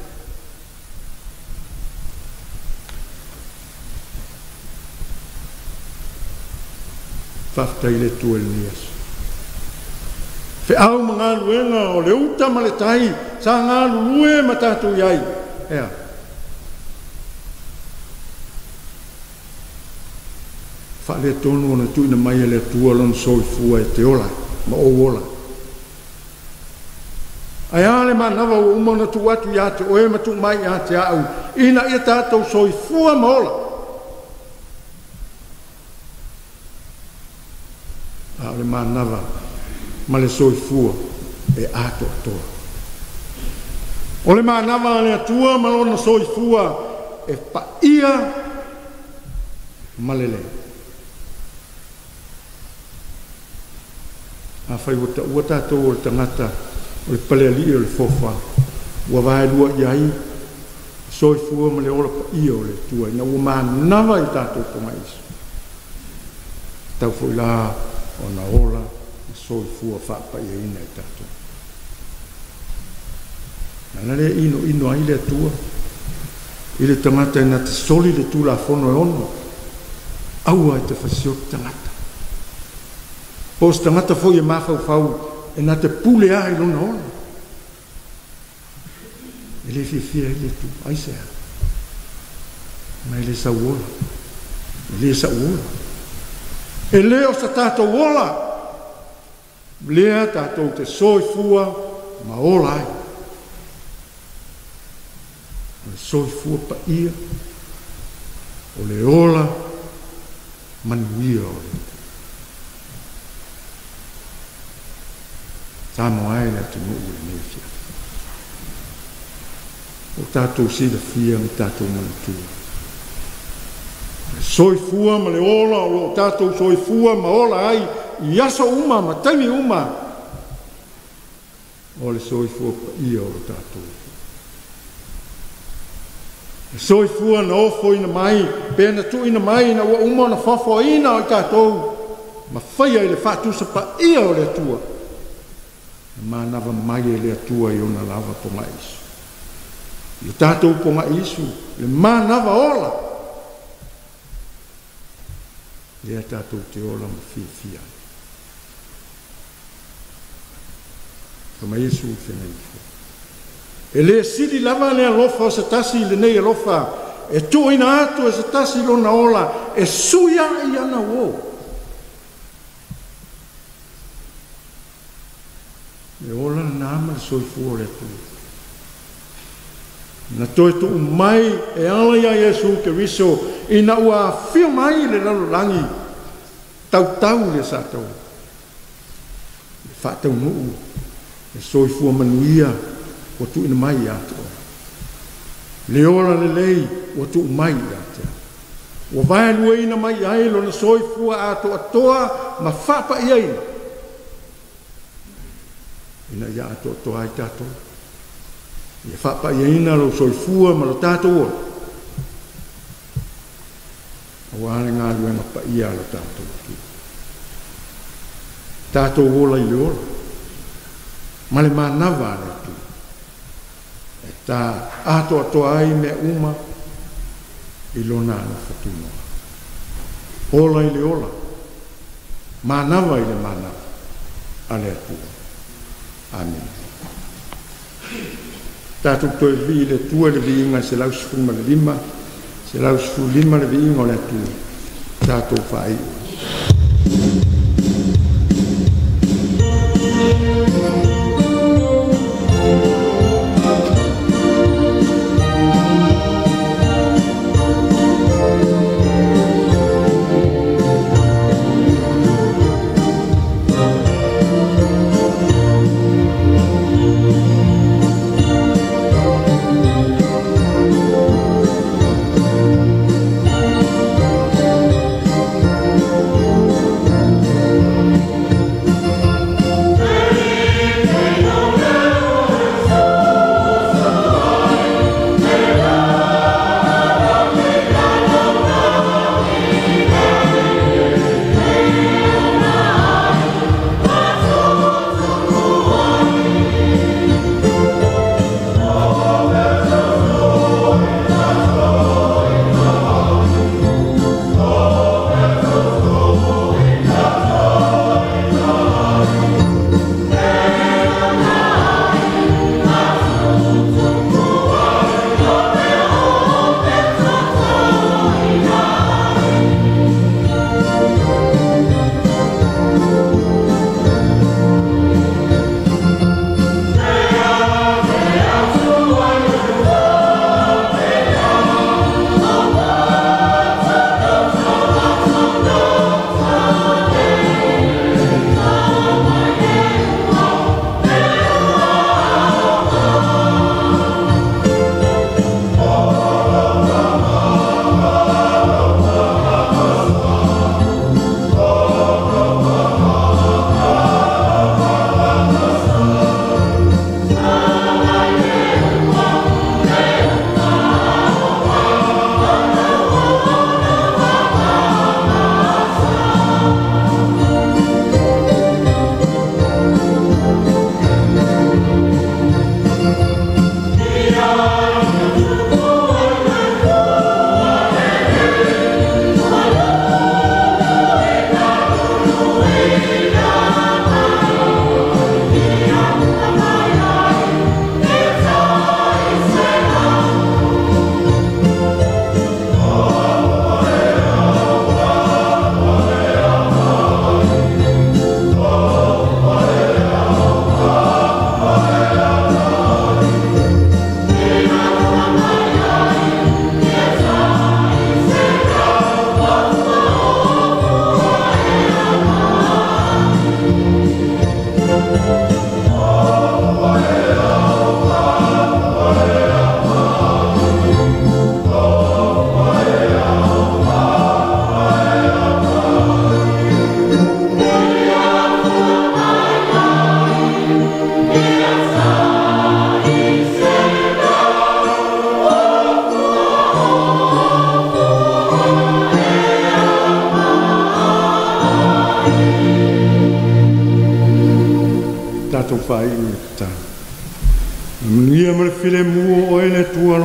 Faafetai i le Atua i lenei aso. Feau ma galuega o le uta ma le tai sa galulue ma tatou i ai. Ea. Faaletonu ona tuuina mai e le Atua lona soifua e te ola ma ou ola. Ae a le manava ua uma ona tuu atu ia te oe ma tuu mai ia te au, ina ia tatou soifua ma ola. A o le manava ma le soifua e atoatoa. O le manava a le Atua ma lona soifua e paia ma lelei. Afai ua taua tatou o le tagata o le palealii o le foafoaga, ua vaelua i ai soifua ma le ola paia o le Atua ina ua manava i tatou poga'i Iesu. Tau foi la ona ola ma soifua faapaiaina i tatou. Na le inoino ai le Atua i le tagata e na te soli le Tulafono e ono, aua e te fasioti tagata. Po o se tagata foi e mafaufau e na te pule a i lona ola. E le fiafia ai le Atua, aisea. Ma e le sau ola. E le sau ola. E le o sa tatou ola. Lea tatou te soifua ma ola ai. O le soifua paia, o le ola manuia o le Atua. Samoa ai le atunuu i lenei afiafi. O tatou silafia ma tatou manatua. Le soifua ma le ola o loo tatou soifua ma ola ai i aso uma ma taimi uma. O le soifua paia o lo tatou. Le soifua na ofoina mai, pe na tuuina mai na ua uma ona foafoaina o i tatou ma faia i le faatusa paia o le Atua. Na manava mai e le Atua i ona lava poga'i Iesu. I o tatou poga'i Iesu, le manava ola. Lea tatou te ola ma fiafia ai. Ma Iesu fenai. E le sili lava le alofa o se tasi le nei alofa e tuuina atu e se tasi lona ola e sui ai ana uo. E ola na ma le soifua o le Atua. Na toe tuu mai e ala ia Iesu Keriso ina ua afio mai le lalolagi tautau le sa tau. Le faataunuu le soifua manuia ua tuuina mai ia te oe. Le ola lelei ua tuu mai ia te oe. Ua vaeluaina mai ai lona soifua atoatoa ma faapaiaina. Ina ia atoatoa ai tatou. Ia faapaiaina lou soifua ma lo tatou ola. Aua le galuega paia a lo tatou Atua. Tatou ola i le ola. Ma le manava a le Atua. E ta atoatoa ai mea uma i lona alofa tunoa. Ola i le ola, manava i le manava a le Atua. Amen. Tatou toe vii le Atua le viiga 115, 115 le viiga o le Atua. Tatou faaiu.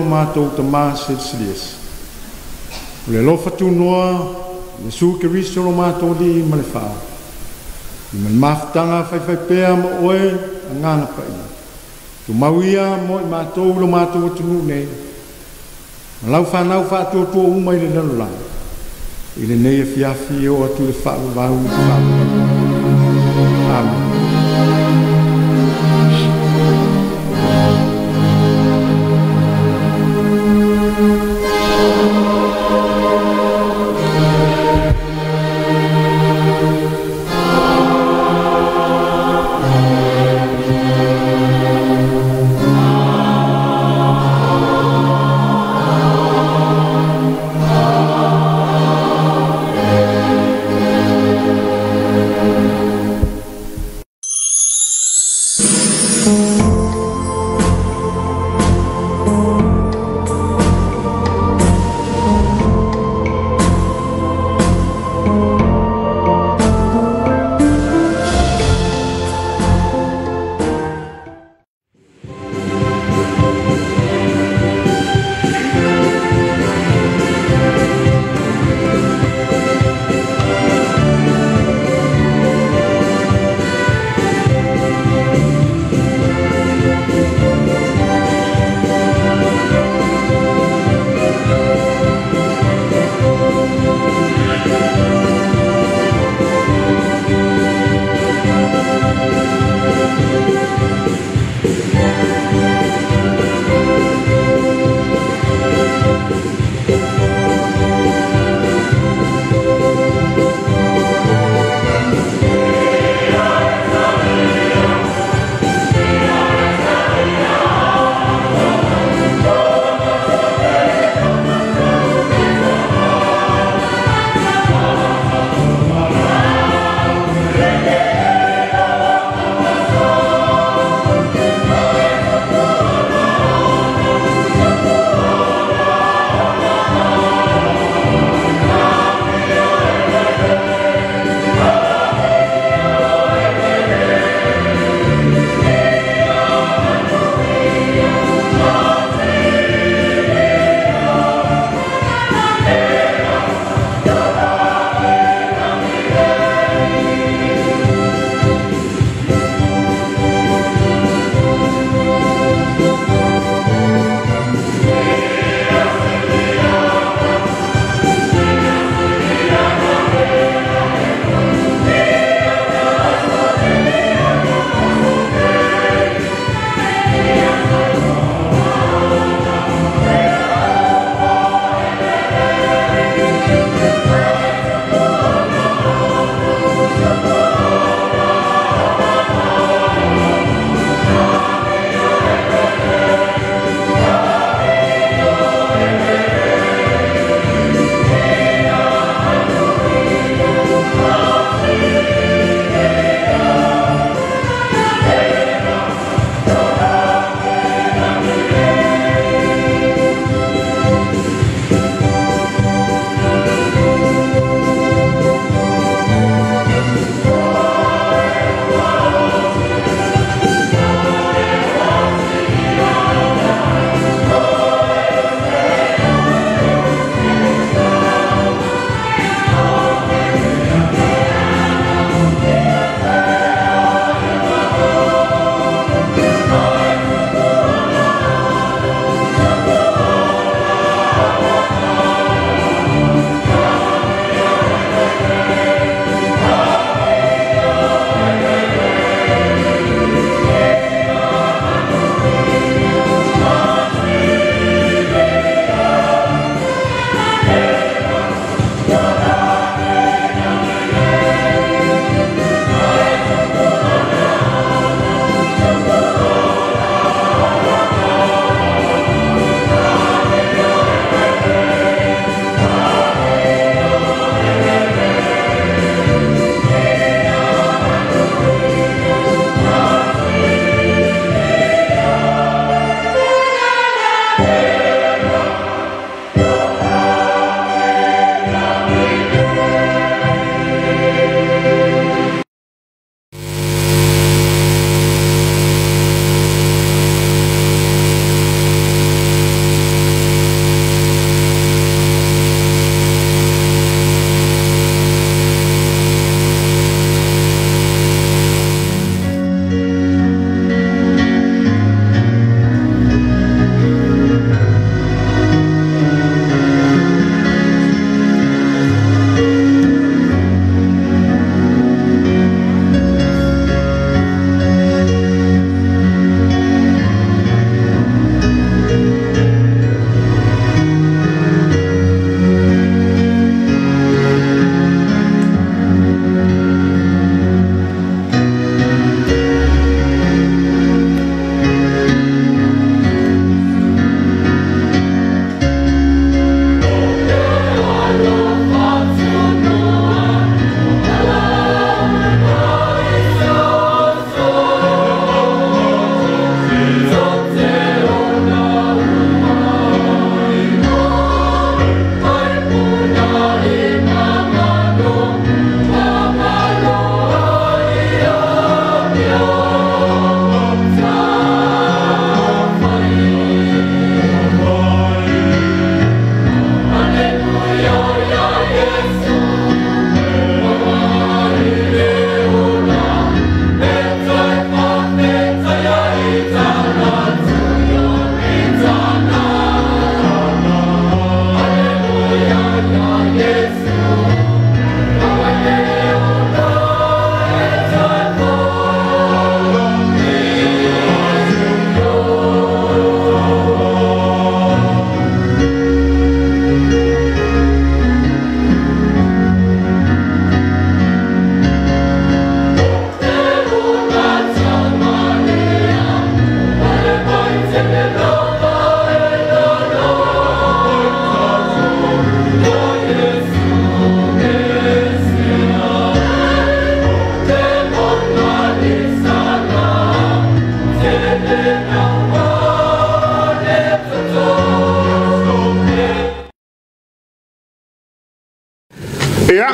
Matou tamā silisiliesi. O le alofa tunoa, Iesu Keriso lo matou alii ma le faa. I ma le mafutaga faifaipea ma oe, Agaga Paia. Tumau ia mo i matou lo matou atunuu nei ma lau fanau faatuatua uma i le lalolagi i lenei afiafi e oo atu i le faavavau ma le faavavau. Amene.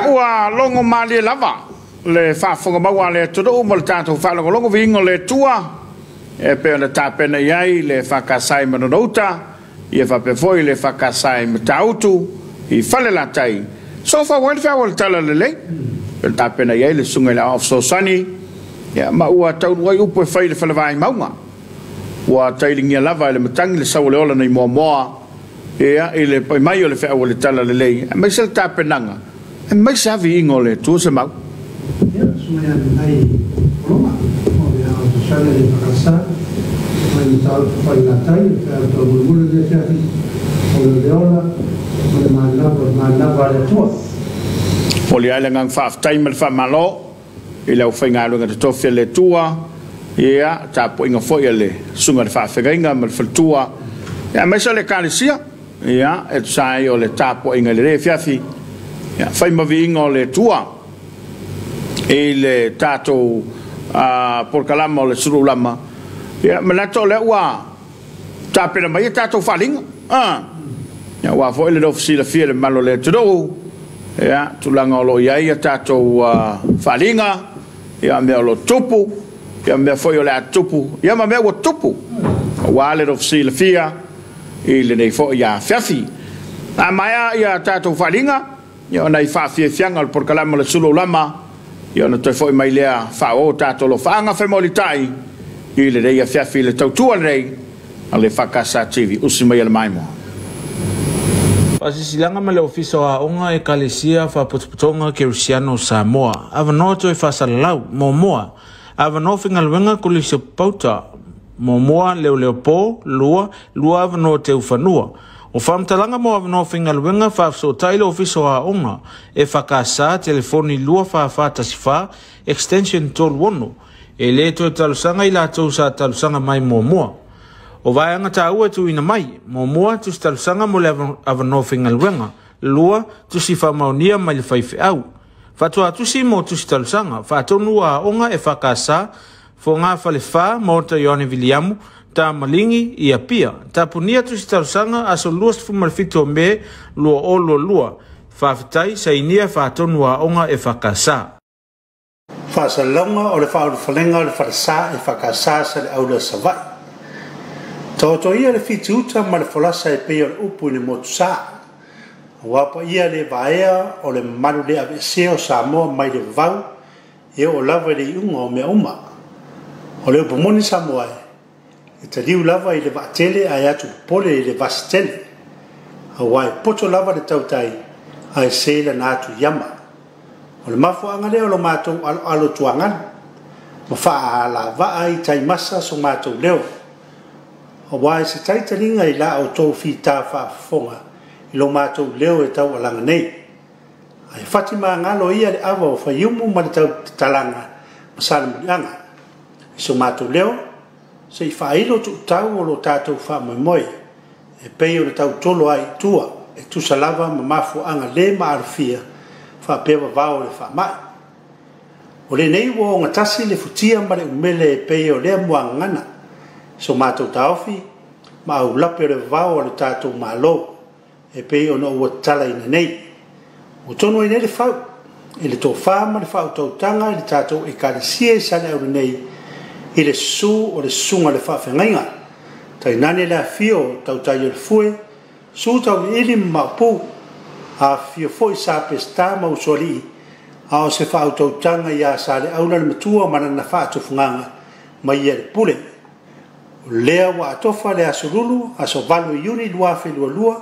Ia ua logo malie lava le faafofoga a le atunuu ma le tatou faalogologo viiga o le Atua e pei ona tapena i ai le EFKS i Manonouta, ia faapea foi le EFKS i Matautu i Falelatai. Soofau ai le feau o le Tala Lelei, pei ona tapena i ai le susuga i le Aoao Fesoasoani, ia ma ua taunuu ai upu e fai i le faleva i mauga. Ua tailigia lava e le matagi le sau o le ola nei moamoa, ia i le pai mai o le feau o le Tala Lelei, aemaise le tapenaga, aemaise lava viiga o le Atua se mau.
Ia, susuga ia Lenae Koloma, o le Aoao Fesoasoani a le EFKS, mai Matautu Falelatai, o le feau taumolimoli o lenei afiafi, o le le ola ma le manava, o le manava a le Atua.
Momoli ai le agaga faafetai ma le faamalo i le aufaigaluega totofi a le Atua, ia, tapuaiga foi a le susuga i le faafeagaiga ma le faletua, ia, aemaise o le Ekalesia, ia, e tusa ai o le tapuaiga i lenei afiafi, ia, fai ma viiga o le Atua i le tatou polokalama o le Sulu Lama, ia, manatu o lea ua tapena mai a tatou faaaliga, ia, aua foi le nofo silafia i le mamalu o le atunuu, ia, tulaga o lo o i ai a tatou faaaliga, ia, mea o lo o tupu, ia, mea foi o le a tupu, ia, ma mea ua tupu, aua le nofo silafia i lenei foi afiafi. A maea ia tatou faaaliga, ia, ona i faafiafiaga o le polokalama o le Sulu Lama, ia, ona toe foi mai lea faaauau o tatou alofaaga femolitai i lenei afiafi i le tautua lenei a le EFKS TV. Usi mai e le maimoa.
Faasilasilaga ma le Ofisa o Aoga, Ekalesia, Faapotopotoga Kerisiano o Samoa. Avanoa toe faasalalau. Muamua, avanoa faigaluega Kolisi o Papauta. Muamua, leoleopo. Lua, lua avanoa teufanua. O faamatalaga mo avanoa faigaluega faafesootai le Ofisa o Aoga EFKS, telefoni 24414 extension 36. E lē toe talosaga i latou sa talosaga mai muamua. O vaega taua e tuuina mai: muamua, tusi talosaga mo le avanoa faigaluega; lua, tusi faamaonia mai le faifeau. Faatoa tusi mo tusi talosaga faatonu aoga EFKS, Fogafale 4, Maota Ioane Viliamu, Tamaligi i Apia. Tapunia tusi talosaga aso 27 o Me 2022. Faafetai. Sainia faatonu aoga EFKS.
Faasalalauga o le faaulufalega o le falesā EFKS Saleaula, Savaii. Taoto ia le fitiuta ma le folasa e pei o le upu i le motusā. Aua paia le vaea o le mamalu le aveesea o Samoa mai le vavau e oo lava i le iuga o mea uma. O le upu moni Samoa e, e taliu lava i le vaatele ae atu popole i le vasitele. Aua e poto lava le tautai ae se lana atu iama. O le mafuaaga lea o lo matou aloalo tuagalu ma faaalavaa i taimasa so matou leo. Aua e se taitaliga i la outou fita faafofoga i lo matou leo e taualaga nei. Ae fati magalo ia le ava o Faiumu ma le tautatalaga ma Salemuliaga. I so matou leo, se i faailo tuutau o lo tatou faamoemoe e pei o le tautolo ai i tua e tusa lava ma mafuaaga le maalofia faapea vavao o le faamai. O lenei ua ogatasi le futia ma le umele e pei o lea muagagana. So matou taofi ma aulape o le vavao o le tatou Malo e pei ona ua tatalaina nei. Ua tonu ai nei le fau i le tofā ma le faautautaga i le tatou Ekalesia i Saleaula nei i le susu o le susuga i le faafeagaiga. Tainane le afio o tautai o le fue, susu tauiliili ma maopu, afifio foi Sa Peseta ma Usoalii, a o se faautautaga ia Saleaula le matua ma lana faatufugaga ma ia le pule. O lea ua atofa le aso Lulu, aso 8 Iuni 2022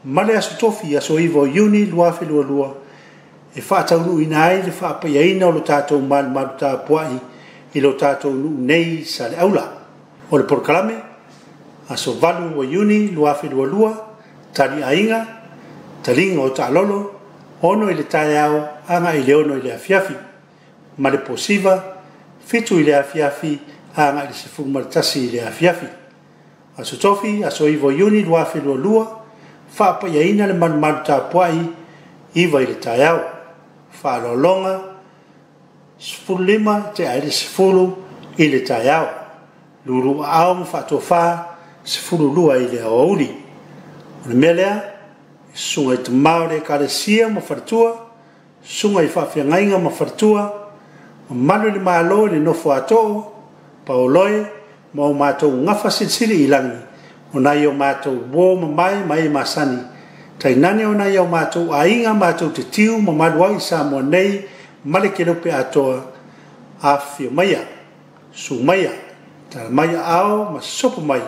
ma le aso Tofi, aso 9 Iuni 2022 e faataunuuina ai le faapaiaina o lo tatou malumalu tapuai i lo tatou nuu nei Saleaula. O le polokalame, aso 8 o Iuni 2022, tali aiga, taliga o taalolo, 6 i le taeao agai i le 6 i le afiafi, ma le posiva, 7 i le afiafi agai i le 11 i le afiafi. Aso Tofi, aso 9 Iuni 2022, faapaiaina le malumalu tapuai, 9 i le taeao. Faaaloaloga, 15 tea ai le 10 i le taeao. Lulu aao ma faatofā, 12 i le aoauli. O le mea lea, susuga i tamā o le Ekalesia ma faletua, Susuga i faafeagaiga ma faletua, mamalu i le Malo i le nofo a too, paoloe ma o matou gafa silisili i lagi, o nai o matou uo mamae ma e masani, tainane o nai o matou aiga matou te tiu mamalu ai i Samoa nei ma le kelope atoa, afifio maia, susu maia, tala mai aao ma sopo mai,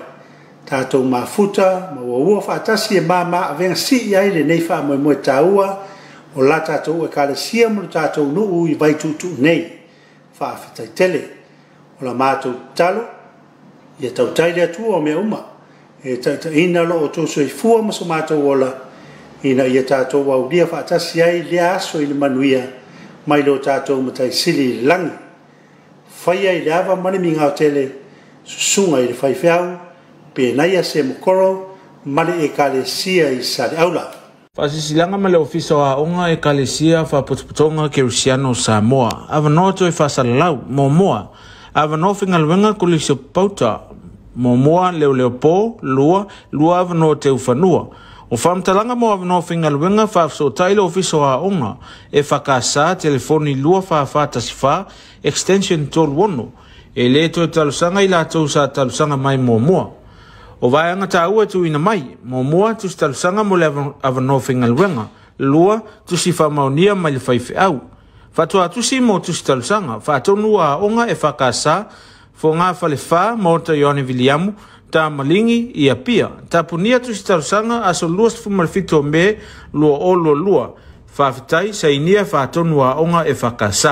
tatou mafuta ma uaua faatasi e mama avega sii ai lenei faamoemoe taua o la tatou ekalesia ma lo tatou nuu i Vaituutuu nei. Faafetai tele. O la matou tatalo, ia tautai le Atua o mea uma, e taitaiina lo outou soifua ma so matou ola, ina ia tatou aulia faatasi ai lea aso i le manuia mai lo tatou Matai Sili i le lagi. Faia i le ava ma le migao tele, susuga i le faifeau, Penaia Semokoro ma le ekalesia i Saleaula.
Faasilasilaga ma le Ofisa o Aoga Ekalesia Faapotopotoga Kerisiano o Samoa. Avanoa toe faasalalau. Muamua, avanoa faigaluega Kolisi o Pauta. Muamua, leoleo po. Lua, lua avanoa teufanua. O faamatalaga mo avanoa faigaluega faafesootai le Ofisa o Aoga e FKS telefoni 24414 extension 36. E lē toe talosaga i latou sa talosaga mai muamua. O vaega taua e tuuina mai: muamua, tusi talosaga mo le avanoa faigaluega; lua, tusi faamaonia mai le faifeau. Faatoa tusi mo tusi talosaga faatonu aoga e FKS Fogafale 4 Maota Ioane Viliamu Tamaligi i Apia. Tapunia tusi talosaga aso 27 o Me 2022. Faafetai. Sainia faatonu aoga e FKS.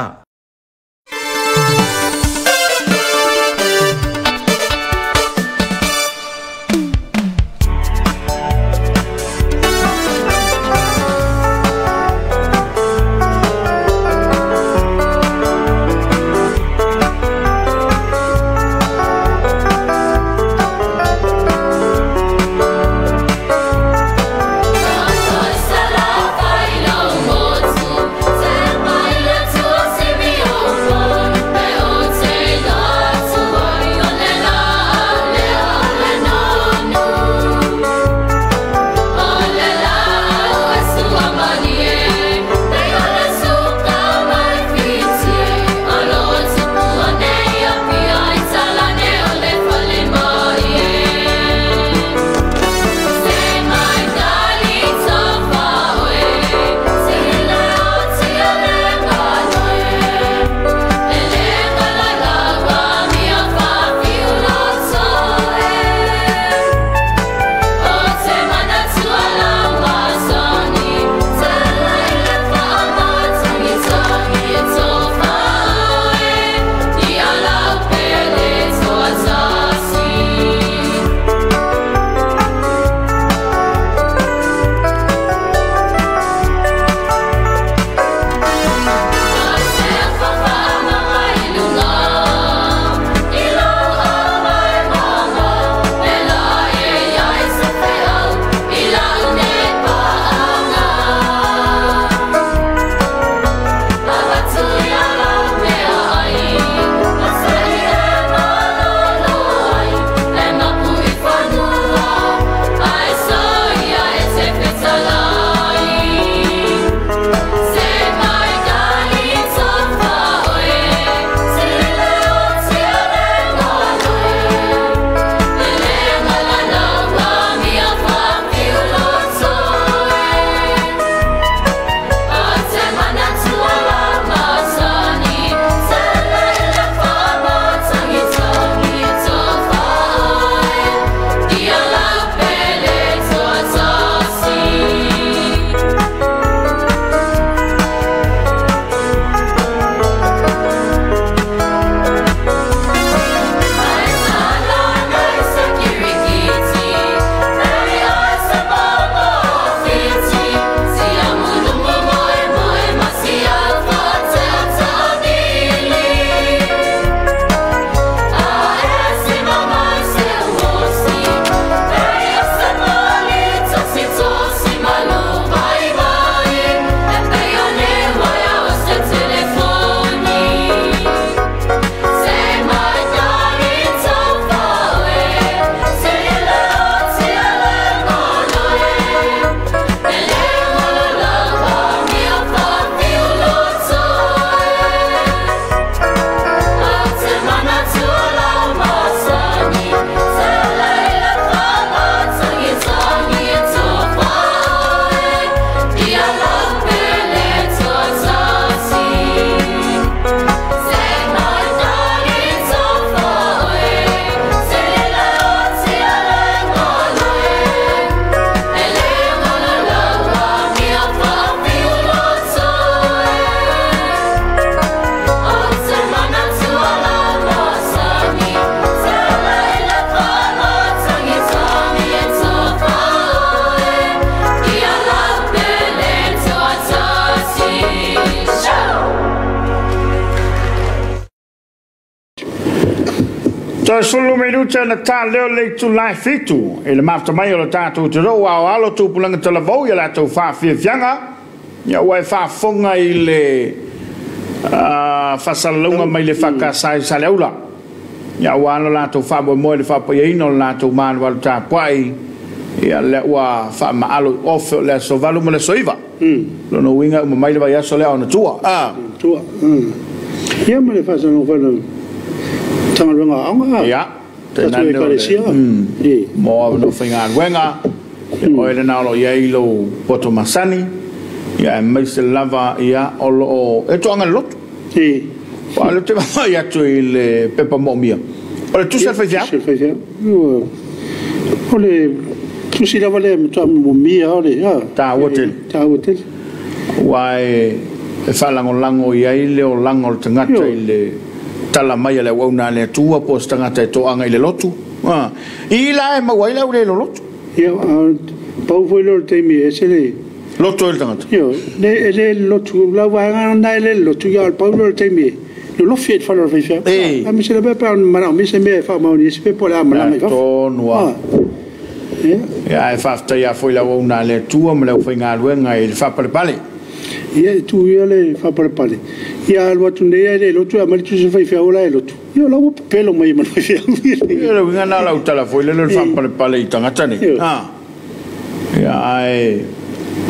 Toe sulu minuta na tā leo le tu lai fitu. E le mafta mai o le tātou te rau ao alo tūpulanga talavou ia latou whaafiafianga. Ia ua e whaafonga i le whasalalaunga mai le whakasai saleaula. Ia ua ano latou whaamoemoe le whaapaia o le latou manu alu tāpuai. Ia le ua whaamaalo i ofe o le aso valu ma le aso iva. Lono uinga uma mai le vai aso lea ona tua.
Tua. Ia ma le whasalalaunga whanau. Tangaluenga aonga.
Ia.
Tatu e kalesia.
Mo awano whaingaluenga. O ele nā olo ia ilo poto masani. Ia e maise lava ia olo o e toanga le lotu. Wa le te mai atu i le pepa moomia. O le tusi al whaiwhiau?
Tusi al whaiwhiau. O le tusi lava le matua momia o le.
Tā ua tele.
Tā ua tele.
Wa e whalangolango ia i le o lango o le tangata i le tala mai a le wauna le atua po se tagata e toaga i le lotu. I la e maua ai le au le lotu.
Ia, pau foi leo le taimi e ese le
lotu ai le tagata.
Io, le e le lotu, lau vaega na e le lotu, ia pau leo le taimi e lolofi ai le fale o le faifeau. A me se le pea manao me se mea e faamaoni e se pe po le a malaga i fafo.
Tonu a. Ia e faafetai a foi le auauna a le Atua ma le aufaigaluega i le faapalepale.
Ia e tu ia le faapalepale. Ia alu atu nei ai le lotu a mai tusi faifeau la e lotu. Ia la ua pepelo mai ma le faifeau.
Ia le uiga na lau tala foi le le faapalepale i tagata nei. Ia ae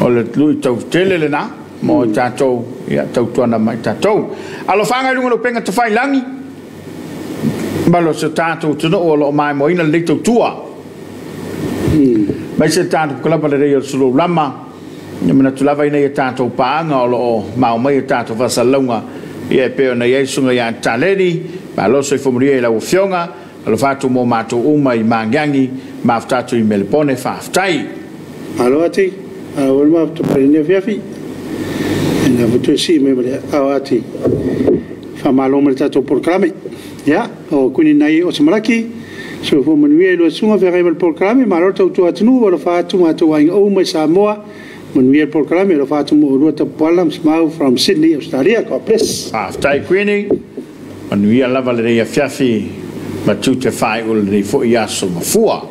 o le lui tau tele le na mo tātou ia tautuana mai tātou. Alofaga i luga o le upega tafailangi. Malo se tātou tino o lo mai moina le tautua. Mai se tātou kalapa le rei o le sulu lama. Ia manatu lava ina ia tātou paanga o loo mau mai ia tātou fasalauga. Ia e pei ona i ai susuga ia Taleni, malo soifua i lau afioga, alofa atu mo matou uma i Magiagi, mafuta atu i Melepone, faafetai.
Malo ati, alo le mafuta pai lenei afiafi. E na futu e sii mai ma le ao ati. Faamalo ma le tātou polokalame. Ia, o Kuini Nai o Samalaki, soifua manuia i lua susuga feagai ma le polokalame, malo le tautua atunuu, alofa atu matou aiga uma i Samoa. Manuia le polokalame, alofa atu mo oulua Tapuala ma Semau from Sydney, Australia. God bless.
Faafetai Queenie, manuia lava lenei afiafi ma tiute faaiu o lenei foi aso mafua.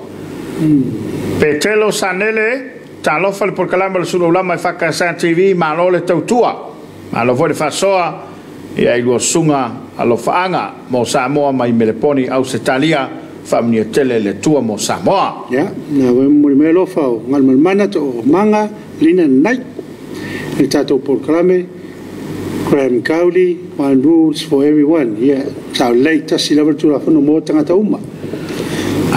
Petelo Sanele, talofa le polokalame o le Sulu Lama e Whakasa TV, malo le tautua, malo foi le faasoa ia i lua susuga alofaaga mo Samoa mai Meleponi, Ausetalia, faamanuia tele le Atua mo Samoa.
Ia, na foi momoli mai alofa o Galumalemana to o Manga, Lina Nai, i le tatou polokalame, Graham Cowley, One Rules for Everyone. Ia, sa lelei tasi lava le Tulafono mo tagata uma.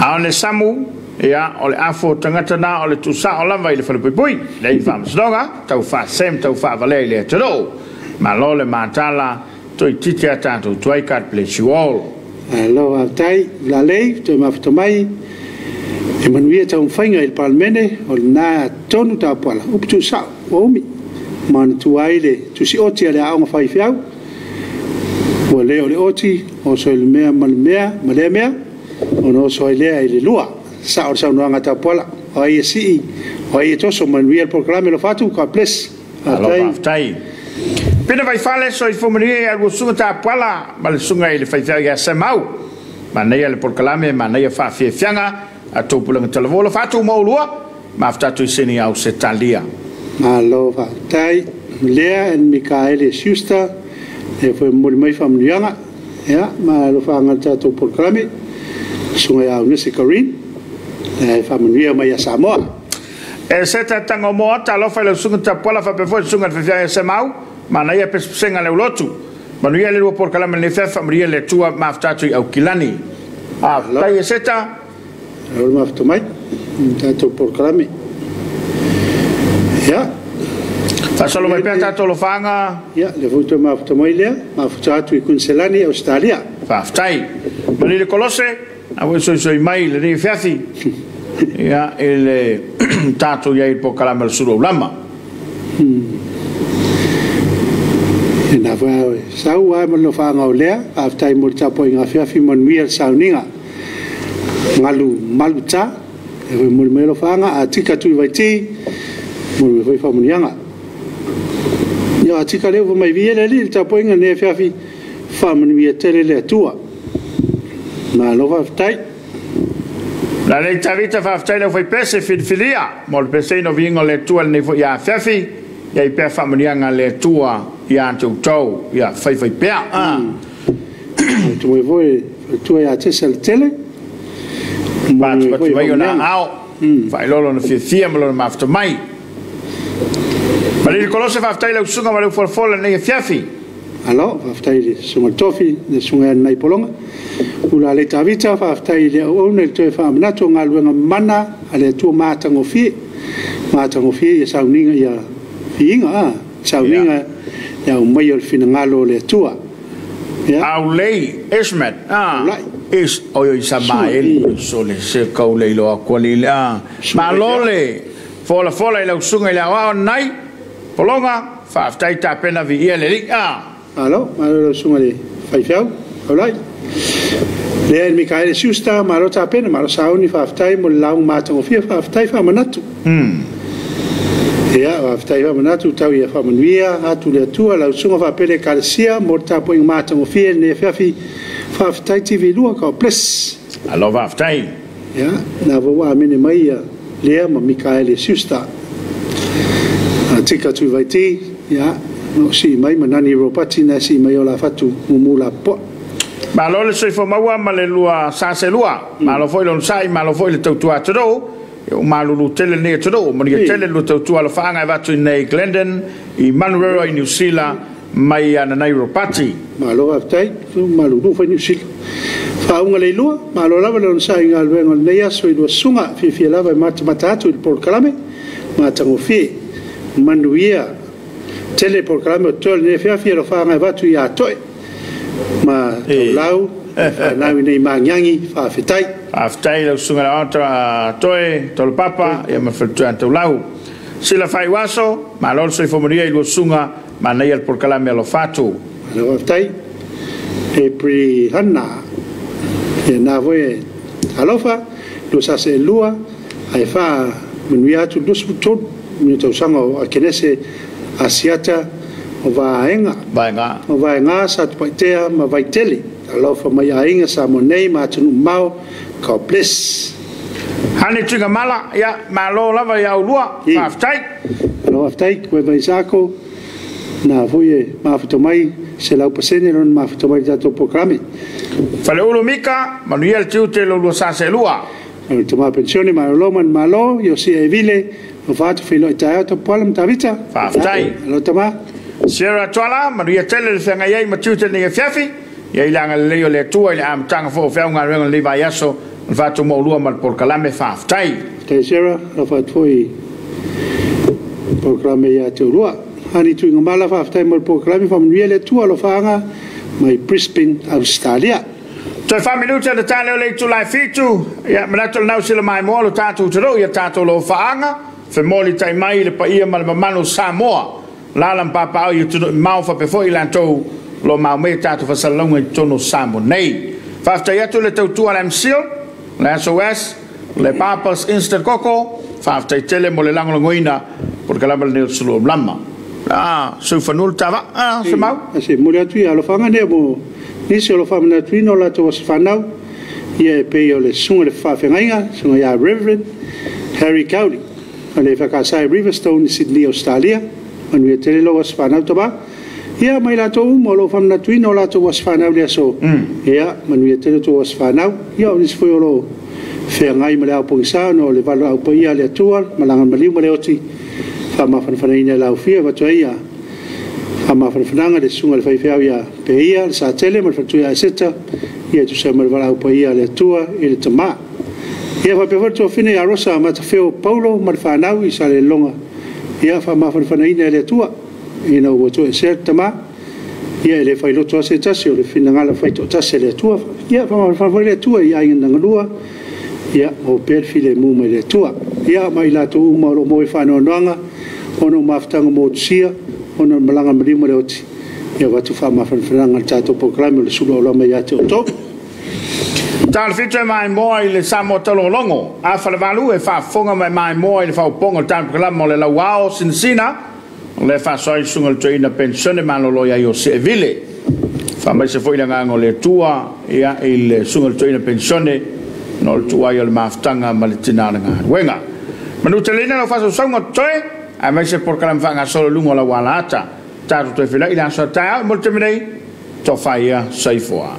A o le samu, ia, o le afu o tagata na o le tuusao lava i le falepuipui, lei faamasinoga, tau faasem, tau faavalea i le atunuu. Malo le matala, toeitiiti a tatou tuai, God bless you all.
Malo faafetai Lalei, toe mafuta mai e manuia taumafaiga i le Palemene, o lena tonu tapuala, upu tuusao, ua umi, manatua ai le tusioti a le aoga faifeau, ua le o le oti, oso i le mea ma le mea ma lea mea, ona oso ai lea i le lua, sao le saunoaga a tapuala, o ai e sii, o ai e toso, manuia le polokalame alofa atu, God bless.
Malo faafetai. Pina Vaifale, soifua manuia ia lua susuga tapuala ma le susuga i le faifeau ia Semau. Manaia le polokalame, manaia faafiafiaga a tou pulega talavou. Alofa atu mo oulua, mafuta atu i Sini Ausetalia.
Malo faafetai Lea and Mikaele Schuster, lea foi momoli mai faamanuiaga. Ia, ma alofaaga le tatou polokalame, susuga ia Aunese Kareen, lea e faamanuia mai ia Samoa.
E se tago moa, talofa i lau susuga tapuala faapea foi le susuga i le faifeau ia Semau, manaia pesepesega le ulotu. Manuia le lua polokalame lenei feafa, faamanuia le Atua, mafuta atu i Aukilani. Faafetai e Seta.
Alo le mafuta mai, tatou polokalame. Ia.
Faasolo mai pea tatou alofaaga.
Ia, lea foi toe mafuta mai lea, mafuta atu i Kuiniselani, Ausetalia.
Faafetai. Manuia le Kolose, a ua soisoi mai lenei afiafi. Ia, i le tatou i ai i le polokalame o le Sulu Aulama.
E na foi au e sau ai ma le nofoaga o lea, faafetai mo le tapuaiga afiafi manuia le sauniga. Galu malu ta, e foi momoli mai alofaaga, a tika tui vaiti, momoli mai foi faamanuiaga. Ia, a tika lea ua mai vie le alii le tapuaiga nei afiafi, faamanuia tele le Atua. Malo faafetai.
La lei Tavita faafetai le aufaipese filifilia mo le peseina o viiga o le Atua i lenei foi afiafi, ia i pea faamanuiaga a le Atua ia te outou, ia faifai pea.
Atu foi faletua ia Tese le tele.
Patupatu mai ona ao, faailoa lona fiafia ma lona mafuta mai. Malili Kolose faafetai lau susuga ma le ufolafola lenei afiafi.
Alo, faafetai i le susuga i le Tofi, le susuga ia Nai Polonga. Ula le Tavita, faafetai i le auauna i le toe faamanatu o galuega mana a le Atua matagofie. Matagofie ia sauniga ia fiiga, sauniga ia aumai o le finagalo o le Atua.
Aulei, Esmet, is o i sa maeli, sole se kaulei loa kuali le Malole, fola fola i lau susuga i le aoao nai, Polonga, faafetai tapena viia le alii.
Alo, malo lau susuga i le faifeau, aulai. Lea i Mikaele Schuster, malo tapena, malo sauni, faafetai mo le lauga matagofie, faafetai faamanatu. Ia, faafetai faamanatu, tau ia faamanuia, atu le Atua, lau susuga faapele Ekalesia, mo le tapuaiga matagofie lenei afiafi, faafetai TV2, God bless.
Alo, faafetai.
Ia, na ua amene mai ia Lea ma Mikaele Schuster. Tika Tuivaiti, ia, no si mai manani Robati na si mai o la fatu mumu la po.
Malo le soifua maua ma le lua saselua. Malo foi lona sai, malo foi le tautua atunuu. O malulu tele nei atunuu, manuia tele lua tautua alofaaga e avatu i nei Glendon, i Manurewa i Niu Sila, mai ia Nanai Ropati.
Malo faafetai, malulu foi Niu Sila. Faauga le ilua, malo lava le onosai i galuega o lenei aso i lua susuga, fiafia lava e matamata atu i le polokalame, matagofie, manuia tele polokalame o totoe o lenei afiafi alofaaga e avatu ia Toe ma Taulau, whanau i nei maangiangi, faafetai.
Faafetai lau susuga i le aoga Toe, Tolopapa, ia ma faletua Taulau. Sila faiuaso, malo le soifua manuia i lua susuga, manaia le polokalame alofa atu.
Malo faafetai. April Hanna, ia nā foi e alofa, lua sase e lua, ae wha manuia atu 23, minu tausaga o Akenese Asiata o Vaega.
Vaega.
O Vaega, sa tupaitea ma Vaitele. Alofa mai aiga sa mo nei ma atunuu mamao. God bless.
Hani Tuigamala, ia, malo lava ia oulua, faafetai.
Malo faafetai, koe vai sako, na foi e mafuta mai, 100% lona mafuta mai i le tatou polokalame.
Faleulu Mika, manuia le tiute lo lua sa selua.
O le tama pensione malolo ma le malo, Iosia Evile, alofa atu feiloai taeao Tapuala ma Tavita.
Faafetai.
Alo tama.
Sierra Tuala, manuia tele le feagai ai ma tiute lenei afiafi, ia i le agalelei o le Atua i le amataga foi o feau galuega o lenei vaiaso, o le faatu maulua ma le polokalame. Faafetai.
Faafetai Sierra, alofa atu foi i polokalame ia te oulua. Hani Tuigamala, faafetai mo le polokalame, faamanuia le Atua, alofaaga mai Brisbane, Australia.
Toe 4 minute le tale o le itula e 7, ia manatu le nau sila maimoa lo tatou atunuu ia tatou lofaaga, femoli tai mai le paia ma le mamalu o Samoa, lala ma papaao i atunuu mamao faapea foi i latou o lo o maumea tatou fasalalauga i totonu o Samoa nei. Faafetai atu le tautua a le MCIL, le SOS, le Papa's Instant Coco, faafetai tele mo le lagolagoina o le kalama lenei o le sulu o lama. Seufanua le tava, Semau?
Se momoli atu ia alofaga nei mo nisi o lo faamanatuina o latou aso fanau, ia e pei o le susuga i le faafeagaiga, susuga ia Reverend Harry Cowley, o le EFKS i Riverstone i Sydney, Australia. Manuia tele lou aso fanau tama. Ia mai latou uma o lo o faamanatuina o latou aso fanau i le aso. Ia, manuia tele outou aso fanau. Ia, o nisi foi o lo o feagai ma le ao pogisa ona o le valaau paia a le Atua, malaga maliu ma le oti, faamafanafanaina e laufia, avatu ai ia faamafanafanaga le susuga i le faifeau ia Peia, le Satele ma le faletua ia Eseta, ia e tusa ma le valaau paia a le Atua i le tama. Ia faapea foi le tuafine ia Rosa Matafeo Paulo ma le fanau i Salelologa, ia faamafanafanaina e le Atua ina ua toesea le tama, ia e le failoto lava se tasi o le finagalo faitoatasi a le Atua. Ia faamafanafana foi le Atua i aiga nagalua, ia maua pea le filemu mai le Atua. Ia ma i latou uma o lo o maua i faanoanoaga ona o mafutaga motusia, ona o le malaga maliu ma le oti, ia avatu faamafanafanaga le tatou polokalame o le sulu aulama ia te outou.
Tala fitu e maimoa i le Samoa taulogologo, a falevalu e faafofoga ma e maimoa i le faaopoopoga o le tatou polokalame o le lauao sinasina, o le faasoa i le susuga i le toeaina penisione malolo ia Iose Evile. Faamaise foi le agaga o le Atua ia i le susuga i le toeaina penisione ona o le tuuai o le mafutaga ma le tina o le galuega. Manuteleina lau faasausauga totoe aemaise polokalame faagasolo i luga o lau alaata. Tatou toe feiloai i le aso a taeao. Mo le taimi nei, tofa ia, soifua.